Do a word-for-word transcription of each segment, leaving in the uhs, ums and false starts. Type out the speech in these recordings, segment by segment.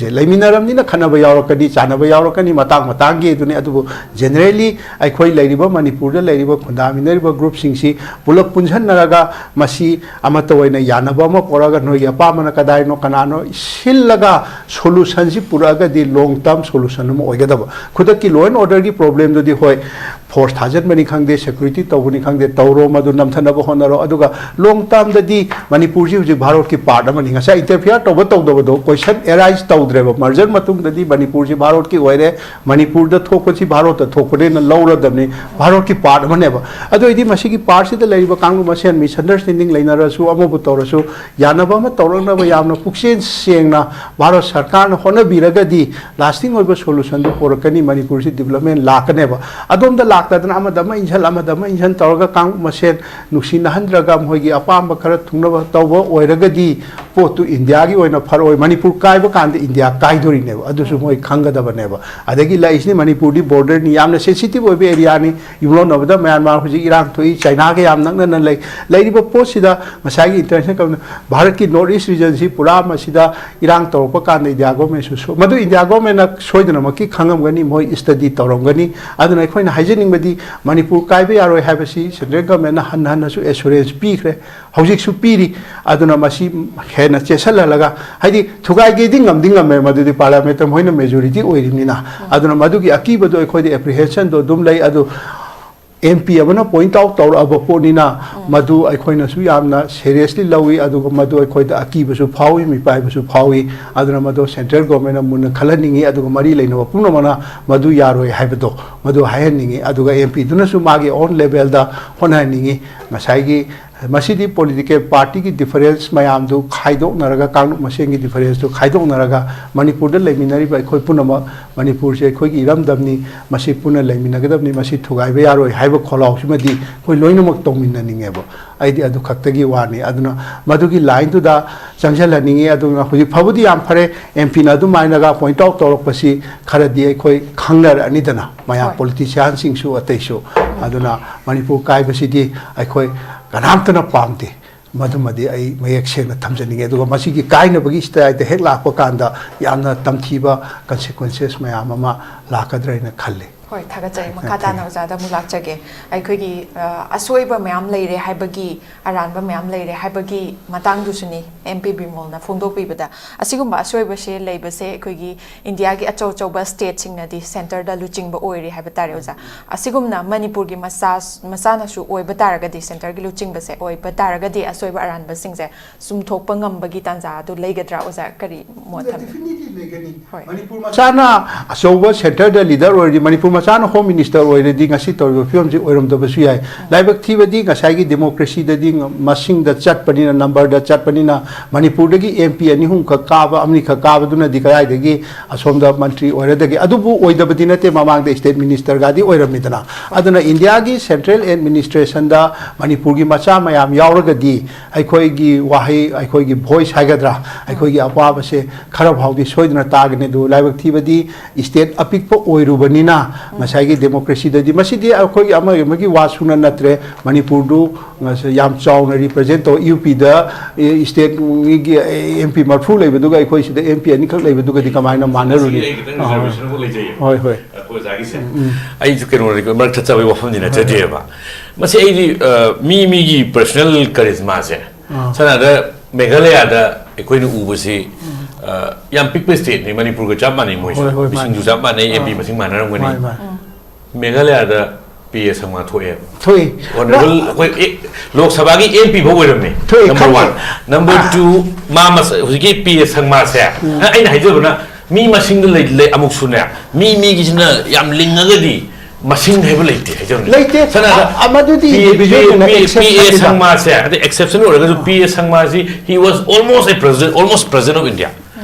ꯂꯩꯃꯤꯟꯅꯔꯕꯅꯤꯅ ꯈꯠꯅꯕ ꯌꯥꯎꯔꯛꯀꯅꯤ, ꯆꯥꯟꯅꯕ ꯌꯥꯎꯔꯛꯀꯅꯤ, ꯃꯇꯥꯡ ꯃꯇꯥꯡꯒꯤ ꯑꯗꯨꯅꯤ꯫ ꯑꯗꯨꯕꯨ generally ꯑꯩꯈꯣꯏ ꯂꯩꯔꯤꯕ ꯃꯅꯤꯄꯨꯔꯗ ꯂꯩꯔꯤꯕ ꯈꯨꯟꯗꯥꯃꯤꯟꯅꯔꯤꯕ groupꯁꯤꯡꯁꯤ ꯄꯨꯂꯞ ꯄꯨꯟꯁꯤꯟꯅꯔꯒ ꯃꯁꯤ ꯑꯃꯠꯇ ꯑꯣꯏꯅ ꯌꯥꯅꯕ ꯑꯃ ꯄꯨꯔꯛꯑꯒ ꯅꯣꯏꯒꯤ ꯑꯄꯥꯝꯕꯅ ꯀꯗꯥꯏꯅꯣ ꯀꯅꯥꯅꯣ ꯁꯤꯜꯂꯒ solutionꯁꯤ ꯄꯨꯔꯛꯑꯒꯗꯤ long term solution ꯑꯃ ꯑꯣꯏꯒꯗꯕ꯫ ꯈꯨꯗꯛꯀꯤ law and orderꯒꯤ problemꯗꯨꯗꯤ ꯍꯣꯏ, force ꯊꯥꯖꯤꯟꯕꯅꯤ ꯈꯪꯗꯦ, security ꯇꯧꯕꯅꯤ ꯈꯪꯗꯦ, ꯇꯧꯔꯣ, ꯃꯗꯨ ꯅꯝꯊꯅꯕ ꯍꯣꯠꯅꯔꯣ꯫ ꯑꯗꯨꯒ long termꯗꯗꯤ ꯃꯅꯤꯄꯨꯔꯁꯤ ꯍꯧꯖꯤꯛ ꯚꯥꯔꯠꯀꯤ part ꯑꯃꯅꯤ꯫ ꯉꯁꯥꯏ interfere ꯇꯧꯕ ꯇꯧꯗꯕꯗꯣ question arise ꯇꯧꯗ꯭ꯔꯦꯕ꯫ Merger ꯃꯇꯨꯡꯗꯗꯤ ꯃꯅꯤꯄꯨꯔꯁꯤ ꯚꯥꯔꯠꯀꯤ ꯑꯣꯏꯔꯦ, ꯃꯅꯤꯄꯨꯔꯗ ꯊꯣꯛꯄꯁꯤ ꯚꯥꯔꯠꯇ ꯊꯣꯛꯄꯅꯦꯅ ꯂꯧꯔꯗꯕꯅꯤ, ꯚꯥꯔꯠꯀꯤ part ꯑꯃꯅꯦꯕ꯫ ꯑꯗꯨ ꯑꯣꯏꯗꯤ ꯃꯁꯤꯒꯤ partꯁꯤꯗ ꯂꯩꯔꯤꯕ ꯀꯥꯡꯂꯨꯞ ꯃꯁꯦꯟ misunderstanding ꯂꯩꯅꯔꯁꯨ, ꯑꯃꯕꯨ ꯇꯧꯔꯁꯨ, ꯌꯥꯅꯕ ꯑꯃ ꯇꯧꯔꯛꯅꯕ ꯌꯥꯝꯅ ꯄꯨꯛꯆꯦꯜ ꯁꯦꯡꯅ ꯚꯥꯔꯠ ꯁꯔꯀꯥꯔꯅ ꯍꯣꯠꯅꯕꯤꯔꯒꯗꯤ lasting ꯑꯣꯏꯕ solutionꯗꯨ ꯄꯨꯔꯛꯀꯅꯤ, ꯃꯅꯤꯄꯨꯔꯁꯤ development ꯂꯥꯛꯀꯅꯦꯕ꯫ ꯑꯗꯣꯝꯗ ꯂꯥꯛꯇꯗꯅ ꯑꯃꯗ ꯑꯃ ꯏꯟꯁꯤꯜ, ꯑꯃꯗ ꯑꯃ ꯏꯟꯁꯤꯟ ꯇꯧꯔꯒ ꯀꯥꯡꯂꯨꯞ ꯃꯁꯦꯟ ꯅꯨꯡꯁꯤꯅꯍꯟꯗ꯭ꯔꯒ ꯃꯣꯏꯒꯤ ꯑꯄꯥꯝꯕ ꯈꯔ ꯊꯨꯡꯅꯕ ꯇꯧꯕ ꯑꯣꯏꯔꯒꯗꯤ ꯄꯣꯠꯇꯨ ꯏꯟꯗꯤꯌꯥꯒꯤ ꯑꯣꯏꯅ ꯐꯔꯛꯑꯣꯏ꯫ ꯃꯅꯤꯄꯨꯔ ꯀꯥꯏꯕ ꯀꯥꯟꯗ ꯏꯟꯗꯤꯌꯥ ꯀꯥꯏꯗꯣꯔꯤꯅꯦꯕ, ꯑꯗꯨꯁꯨ ꯃꯣꯏ ꯈꯪꯒꯗꯕꯅꯦꯕ꯫ ꯑꯗꯒꯤ ꯂꯩꯔꯤꯁꯤꯅꯤ, ꯃꯅꯤꯄꯨꯔꯗꯤ borderꯅꯤ, ꯌꯥꯝꯅ sensitive ꯑꯣꯏꯕ areaꯅꯤ꯫ ꯌꯨꯝꯂꯣꯟꯅꯕꯗ ꯃ꯭ꯌꯥꯟꯃꯥꯔ ꯍꯧꯖꯤꯛ ꯏꯔꯥꯡ ꯊꯣꯛꯏ, ꯆꯥꯏꯅꯥꯒ ꯌꯥꯝ ꯅꯛꯅꯅ ꯂꯩ꯫ ꯂꯩꯔꯤꯕ ꯄꯣꯠꯁꯤꯗ ꯉꯁꯥꯏꯒꯤ international community, ꯚꯥꯔꯠꯀꯤ North East regionꯁꯤ ꯄꯨꯔꯥ ꯃꯁꯤꯗ ꯏꯔꯥꯡ ꯇꯧꯔꯛꯄ ꯀꯥꯟꯗ ꯏꯟꯗꯤꯌꯥ governmentꯁꯨ ꯁꯣ-, ꯃꯗꯨ ꯏꯟꯗꯤꯌꯥ governmentꯅ ꯁꯣꯏꯗꯅꯃꯛꯀꯤ ꯈꯪꯉꯝꯒꯅꯤ, ꯃꯣꯏ study ꯇꯧꯔꯝꯒꯅꯤ꯫ ꯑꯗꯨꯅ ꯑꯩꯈꯣꯏꯅ ꯍꯥꯏꯖꯅꯤꯡꯕꯗꯤ ꯃꯅꯤꯄꯨꯔ ꯀꯥꯏꯕ ꯌꯥꯔꯣꯏ ꯍꯥꯏꯕꯁꯤ central governmentꯅ ꯍꯟꯅ ꯍꯟꯅꯁꯨ assurance ꯄꯤꯈ꯭ꯔꯦ, ꯍꯧꯖꯤꯛꯁꯨ ꯄꯤꯔꯤ꯫ ꯑꯗꯨꯅ ꯃꯁꯤ ꯍꯦꯟꯅ ꯆꯦꯠꯁꯤꯜꯍꯜꯂꯒ, ꯍꯥꯏꯗꯤ ꯊꯨꯒꯥꯏꯒꯦꯗꯤ ꯉꯝꯗꯤ ꯉꯝꯃꯦ, ꯃꯗꯨꯗꯤ parliamentꯇ ꯃꯣꯏꯅ majority ꯑꯣꯏꯔꯤꯕꯅꯤꯅ꯫ ꯑꯗꯨꯅ ꯃꯗꯨꯒꯤ ꯑꯀꯤꯕꯗꯣ ꯑꯩꯈꯣꯏꯗ apprehensionꯗꯣ ꯑꯗꯨꯝ ꯂꯩ꯫ ꯑꯗꯨ MP ꯑꯃꯅ point out ꯇꯧꯔꯛꯑꯕ ꯄꯣꯠꯅꯤꯅ ꯃꯗꯨ ꯑꯩꯈꯣꯏꯅꯁꯨ ꯌꯥꯝꯅ seriously ꯂꯧꯏ, ꯑꯗꯨꯒ ꯃꯗꯨ ꯑꯩꯈꯣꯏꯗ ꯑꯀꯤꯕꯁꯨ ꯐꯥꯎꯏ, ꯃꯤꯄꯥꯏꯕꯁꯨ ꯐꯥꯎꯏ꯫ ꯑꯗꯨꯅ ꯃꯗꯨ central governmentꯅ ꯃꯨꯟꯅ ꯈꯜꯍꯟꯅꯤꯡꯏ, ꯑꯗꯨꯒ ꯃꯔꯤ ꯂꯩꯅꯕ ꯄꯨꯝꯅꯃꯛꯅ ꯃꯗꯨ ꯌꯥꯔꯣꯏ ꯍꯥꯏꯕꯗꯣ ꯃꯗꯨ ꯍꯥꯏꯍꯟꯅꯤꯡꯏ꯫ ꯑꯗꯨꯒ MPꯗꯨꯅꯁꯨ ꯃꯥꯒꯤ own levelꯗ ꯍꯣꯠꯅꯍꯟꯅꯤꯡꯏ꯫ ꯉꯁꯥꯏꯒꯤ ꯃꯁꯤꯗꯤ political partyꯒꯤ difference ꯃꯌꯥꯝꯗꯨ ꯈꯥꯏꯗꯣꯛꯅꯔꯒ, ꯀꯥꯡꯂꯨꯞ ꯃꯁꯦꯟꯒꯤ differenceꯇꯨ ꯈꯥꯏꯗꯣꯛꯅꯔꯒ ꯃꯅꯤꯄꯨꯔꯗ ꯂꯩꯃꯤꯟꯅꯔꯤꯕ ꯑꯩꯈꯣꯏ ꯄꯨꯝꯅꯃꯛ, ꯃꯅꯤꯄꯨꯔꯁꯤ ꯑꯩꯈꯣꯏꯒꯤ ꯏꯔꯝꯗꯝꯅꯤ, ꯃꯁꯤ ꯄꯨꯟꯅ ꯂꯩꯃꯤꯟꯅꯒꯗꯕꯅꯤ, ꯃꯁꯤ ꯊꯨꯒꯥꯏꯕ ꯌꯥꯔꯣꯏ ꯍꯥꯏꯕ ꯈꯣꯜꯂꯥꯎꯁꯤꯃꯗꯤ ꯑꯩꯈꯣꯏ ꯂꯣꯏꯅꯃꯛ ꯇꯧꯃꯤꯟꯅꯅꯤꯡꯉꯦꯕ꯫ ꯑꯩꯗꯤ ꯑꯗꯨ ꯈꯛꯇꯒꯤ ꯋꯥꯅꯤ꯫ ꯑꯗꯨꯅ ꯃꯗꯨꯒꯤ lineꯗꯨꯗ ꯆꯪꯁꯤꯜꯍꯟꯅꯤꯡꯉꯤ꯫ ꯑꯗꯨꯅ ꯍꯧꯖꯤꯛ ꯐꯕꯨꯗꯤ ꯌꯥꯝ ꯐꯔꯦ, MPꯅ ꯑꯗꯨꯃꯥꯏꯅꯒ point out ꯇꯧꯔꯛꯄꯁꯤ ꯈꯔꯗꯤ ꯑꯩꯈꯣꯏ ꯈꯪꯅꯔꯛꯑꯅꯤꯗꯅ, ꯃꯌꯥꯝ ꯍꯣꯏ꯫ Politicianꯁꯤꯡꯁꯨ ꯑꯇꯩꯁꯨ꯫ ꯑꯗꯨꯅ ꯃꯅꯤꯄꯨꯔ ꯀꯥꯏꯕꯁꯤꯗꯤ ꯑꯩꯈꯣꯏ ꯀꯅꯥꯝꯇꯅ ꯄꯥꯝꯗꯦ꯫ ꯃꯗꯨꯃꯗꯤ ꯑꯩ ꯃꯌꯦꯛ ꯁꯦꯡꯅ ꯊꯝꯖꯅꯤꯡꯉꯦ꯫ ꯑꯗꯨꯒ ꯃꯁꯤꯒꯤ ꯀꯥꯏꯅꯕꯒꯤ ꯁ꯭ꯇꯥꯏꯜꯗ ꯍꯦꯛ ꯂꯥꯛꯄ ꯀꯥꯟꯗ ꯌꯥꯝꯅ ꯇꯝꯊꯤꯕ ꯀꯟꯁꯤꯀ꯭ꯋꯦꯟꯁꯦꯁ ꯃꯌꯥꯝ ꯑꯃ ꯂꯥꯛꯀꯗ꯭ꯔꯥ ꯍꯥꯏꯅ ꯈꯜꯂꯤ꯫ ꯍꯣꯏ, ꯊꯥꯒꯠꯆꯔꯤ꯫ ꯃꯈꯥ Thank you. ꯇꯥꯅ ꯑꯣꯖꯥꯗ ꯑꯃꯨꯛ ꯂꯥꯛꯆꯒꯦ꯫ ꯑꯩꯈꯣꯏꯒꯤ ꯑ, ꯑꯁꯣꯏꯕ ꯃꯌꯥꯝ ꯂꯩꯔꯦ ꯍꯥꯏꯕꯒꯤ, ꯑꯔꯥꯟꯕ ꯃꯌꯥꯝ ꯂꯩꯔꯦ ꯍꯥꯏꯕꯒꯤ ꯃꯇꯥꯡꯗꯨꯁꯨꯅꯤ ꯑꯦꯝ ꯄꯤ ꯕꯤꯃꯣꯜꯅ ꯐꯣꯡꯗꯣꯛꯄꯤꯕꯗ꯫ ꯑꯁꯤꯒꯨꯝꯕ ꯑꯁꯣꯏꯕꯁꯦ ꯂꯩꯕꯁꯦ ꯑꯩꯈꯣꯏꯒꯤ ꯏꯟꯗꯤꯌꯥꯒꯤ ꯑꯆꯧ ꯑꯆꯧꯕ ꯁ꯭ꯇꯦꯠꯁꯤꯡꯅꯗꯤ ꯁꯦꯟꯇꯔꯗ ꯂꯨꯆꯤꯡꯕ ꯑꯣꯏꯔꯤ ꯍꯥꯏꯕ ꯇꯥꯔꯦ ꯑꯣꯖꯥ꯫ ꯑꯁꯤꯒꯨꯝꯅ ꯃꯅꯤꯄꯨꯔꯒꯤ ꯃꯆꯥ ꯃꯆꯥꯅꯁꯨ ꯑꯣꯏꯕ ꯇꯥꯔꯒꯗꯤ, ꯁꯦꯟꯇꯔꯒꯤ ꯂꯨꯆꯤꯡꯕꯁꯦ ꯑꯣꯏꯕ ꯇꯥꯔꯒꯗꯤ, ꯑꯁꯣꯏꯕ ꯑꯔꯥꯟꯕꯁꯤꯡꯁꯦ ꯆꯨꯝꯊꯣꯛꯄ ꯉꯝꯕꯒꯤ ꯇꯥꯟꯖꯥ ꯑꯗꯨ ꯂꯩꯒꯗ꯭ꯔꯥ ꯑꯣꯖꯥ? ꯀꯔꯤ ꯃꯣꯠ ꯊꯝꯕꯤ? Definitely ꯂꯩꯒꯅꯤ꯫ ꯍꯣꯏ꯫ ꯃꯅꯤꯄꯨꯔ ꯃꯆꯥꯅ ꯑꯆꯧꯕ ꯁꯦꯟꯇꯔꯗ ꯂꯤꯗꯔ ꯑꯣꯏꯔꯗꯤ, ꯃꯅꯤꯄꯨꯔ ꯃꯆꯥꯅ ꯍꯣꯝ ꯃꯤꯅꯤꯁꯇꯔ ꯑꯣꯏꯔꯗꯤ ꯉꯁꯤ ꯇꯧꯔꯤꯕ ꯐꯤꯕꯝꯁꯤ ꯑꯣꯏꯔꯝꯗꯕꯁꯨ ꯌꯥꯏ꯫ ꯂꯥꯏꯕꯛ ꯊꯤꯕꯗꯤ ꯉꯁꯥꯏꯒꯤ ꯗꯦꯃꯣꯀ꯭ꯔꯦꯁꯤꯗꯗꯤ ꯃꯁꯤꯡꯗ ꯆꯠꯄꯅꯤꯅ, ꯅꯝꯕꯔꯗ ꯆꯠꯄꯅꯤꯅ, ꯃꯅꯤꯄꯨꯔꯗꯒꯤ ꯑꯦꯝ ꯄꯤ ꯑꯅꯤ ꯑꯍꯨꯝꯈꯛ ꯀꯥꯕ, ꯑꯃꯅꯤꯈꯛ ꯀꯥꯕꯗꯨꯅꯗꯤ ꯀꯗꯥꯏꯗꯒꯤ ꯑꯁꯣꯝꯗ ꯃꯟꯇ꯭ꯔꯤ ꯑꯣꯏꯔꯗꯒꯦ? ꯑꯗꯨꯕꯨ ꯑꯣꯏꯗꯕꯗꯤ ꯅꯠꯇꯦ, ꯃꯃꯥꯡꯗ ꯁ꯭ꯇꯦꯠ ꯃꯤꯅꯤꯁꯇꯔꯒꯗꯤ ꯑꯣꯏꯔꯝꯃꯤꯗꯅ꯫ ꯑꯗꯨꯅ ꯏꯟꯗꯤꯌꯥꯒꯤ ꯁꯦꯟꯇ꯭ꯔꯦꯜ ꯑꯦꯗꯃꯤꯅꯤꯁꯇ꯭ꯔꯦꯁꯟꯗ ꯃꯅꯤꯄꯨꯔꯒꯤ ꯃꯆꯥ ꯃꯌꯥꯝ ꯌꯥꯎꯔꯒꯗꯤ ꯑꯩꯈꯣꯏꯒꯤ ꯋꯥꯍꯩ, ꯑꯩꯈꯣꯏꯒꯤ ꯚꯣꯏꯁ ꯍꯥꯏꯒꯗ꯭ꯔꯥ, ꯑꯩꯈꯣꯏꯒꯤ ꯑꯄꯥꯕꯁꯦ ꯈꯔ ꯐꯥꯎꯗꯤ ꯁꯣꯏꯗꯅ ꯇꯥꯒꯅꯤ꯫ ꯑꯗꯨ ꯂꯥꯏꯕꯛ ꯊꯤꯕꯗꯤ ꯁ꯭ꯇꯦꯠ ꯑꯄꯤꯛꯄ ꯑꯣꯏꯔꯨꯕꯅꯤꯅ ꯉꯁꯥꯏꯒꯤ ꯗꯦꯃꯣꯀ꯭ꯔꯦꯁꯤꯗꯗꯤ, ꯃꯁꯤꯗꯤ ꯑꯩꯈꯣꯏꯒꯤ ꯑꯃꯒꯤ ꯑꯃꯒꯤ ꯋꯥ ꯁꯨꯅ ꯅꯠꯇ꯭ꯔꯦ꯫ ꯃꯅꯤꯄꯨꯔꯗꯨ ꯉꯁ-, ꯌꯥꯝ ꯆꯥꯎꯅ ꯔꯤꯄ꯭ꯔꯖꯦꯟ ꯇꯧ, ꯌꯨ ꯄꯤꯗ ꯁ꯭ꯇꯦꯠꯀꯤ ꯑꯦꯝ ꯄꯤ ꯃꯔꯤꯐꯨ ꯂꯩꯕꯗꯨꯒ ꯑꯩꯈꯣꯏ ꯁꯤꯗ ꯑꯦꯝ ꯄꯤ ꯑꯅꯤꯈꯛ ꯂꯩꯕꯗꯨꯒꯗꯤ ꯀꯃꯥꯏꯅ ꯃꯥꯟꯅꯔꯨꯅꯤ? ꯑꯩ ꯈꯤꯇꯪ ꯑꯍꯣꯏ꯫ ꯔꯤꯖꯔꯕꯦꯁꯟ ꯑꯃ ꯂꯩꯖꯩꯌꯦ꯫ ꯍꯣꯏ, ꯍꯣꯏ꯫ ꯑꯩꯈꯣꯏ ꯑꯣꯖꯥꯒꯤꯁꯦ꯫ ꯑꯩꯁꯨ ꯀꯩꯅꯣ ꯃꯔꯛ ꯊꯠꯆꯕꯒꯤ ꯋꯥꯐꯝꯗꯤ ꯅꯠꯆꯗꯦꯕ꯫ ꯃꯁꯤ ꯑꯩꯗꯤ, ꯑ, ꯃꯤ ꯃꯤꯒꯤ ꯄꯔꯁꯅꯦꯜ ꯀꯔꯤꯖꯃꯥꯁꯦ꯫ ꯑꯥ꯫ ꯁꯝꯅ ꯍꯥꯏꯔꯕꯗ ꯃꯦꯘꯥꯂꯌꯥꯗ ꯑꯩꯈꯣꯏꯅ ꯎꯕꯁꯤ, ꯑ, ꯌꯥꯝ ꯄꯤꯛꯄ ꯁ꯭ꯇꯦꯠꯅꯤ, ꯃꯅꯤꯄꯨꯔꯒ ꯆꯞ ꯃꯥꯟꯅꯩ ꯃꯣꯏꯁꯨ꯫ ꯍꯣꯏ, ꯍꯣꯏ, ꯃꯤꯁꯤꯡꯁꯨ ꯃꯥꯅꯦ꯫ ꯆꯞ ꯃꯥꯟꯅꯩ, ꯑꯦꯝ ꯄꯤ ꯑꯥ꯫ ꯃꯁꯤꯡ ꯃꯥꯟꯅꯔꯝꯒꯅꯤ꯫ ꯃꯥꯅꯦ, ꯃꯥꯅꯦ꯫ ꯃꯦꯘꯥꯂꯌꯥꯗ ꯄꯤ ꯑꯦ ꯁꯪꯃꯥ ꯊꯣꯛꯑꯦꯕ꯫ ꯊꯣꯛꯏ꯫ ꯑꯣꯅꯔꯦꯕꯜ ꯑꯩꯈꯣꯏ ꯑꯦ, ꯂꯣꯛ ꯁꯚꯥꯒꯤ ꯑꯦꯝ ꯄꯤ ꯐꯥꯎ ꯑꯣꯏꯔꯝꯃꯦ꯫ ꯊꯣꯛꯏ, ꯅꯝꯕꯔ ꯋꯥꯟ꯫ ꯈꯪꯉꯦ꯫ ꯅꯝꯕꯔ ꯇꯨ, ꯃꯥ ꯃꯁ-, ꯍꯧꯖꯤꯛꯀꯤ ꯄꯤ ꯑꯦ ꯁꯪꯃꯥꯁꯦ, ꯑꯩꯅ ꯍꯥꯏꯖꯕꯅ ꯃꯤ ꯃꯁꯤꯡꯗ ꯂꯩ, ꯂꯩ, ꯑꯃꯨꯛꯁꯨꯅꯦ, ꯃꯤ ꯃꯤꯒꯤꯁꯤꯅ ꯌꯥꯝ ꯂꯤꯡꯉꯒꯗꯤ ꯃꯁꯤꯡ ꯍꯥꯏꯕ ꯂꯩꯇꯦ ꯍꯥꯏꯖꯕꯅꯦ꯫ ꯂꯩꯇꯦ꯫ ꯁꯝꯅ ꯍꯥꯏꯔꯕꯗ ꯑ-, ꯑꯃꯗꯨꯗꯤ ꯄꯤ ꯑꯦ, ꯄꯤ ꯑꯦ, individual ꯑꯣꯏꯅ ꯄꯤ ꯑꯦ, ꯄꯤ ꯑꯦ exception ꯅꯤꯗ꯫ ꯁꯪꯃꯥꯁꯦ, ꯑꯗꯩ ꯑꯦꯛꯁꯦꯞꯁꯟ ꯑꯣꯏꯔꯒꯁꯨ ꯄꯤ ꯑꯦ ꯁꯪꯃꯥꯁꯤ, he was almost a president, almost president of India꯫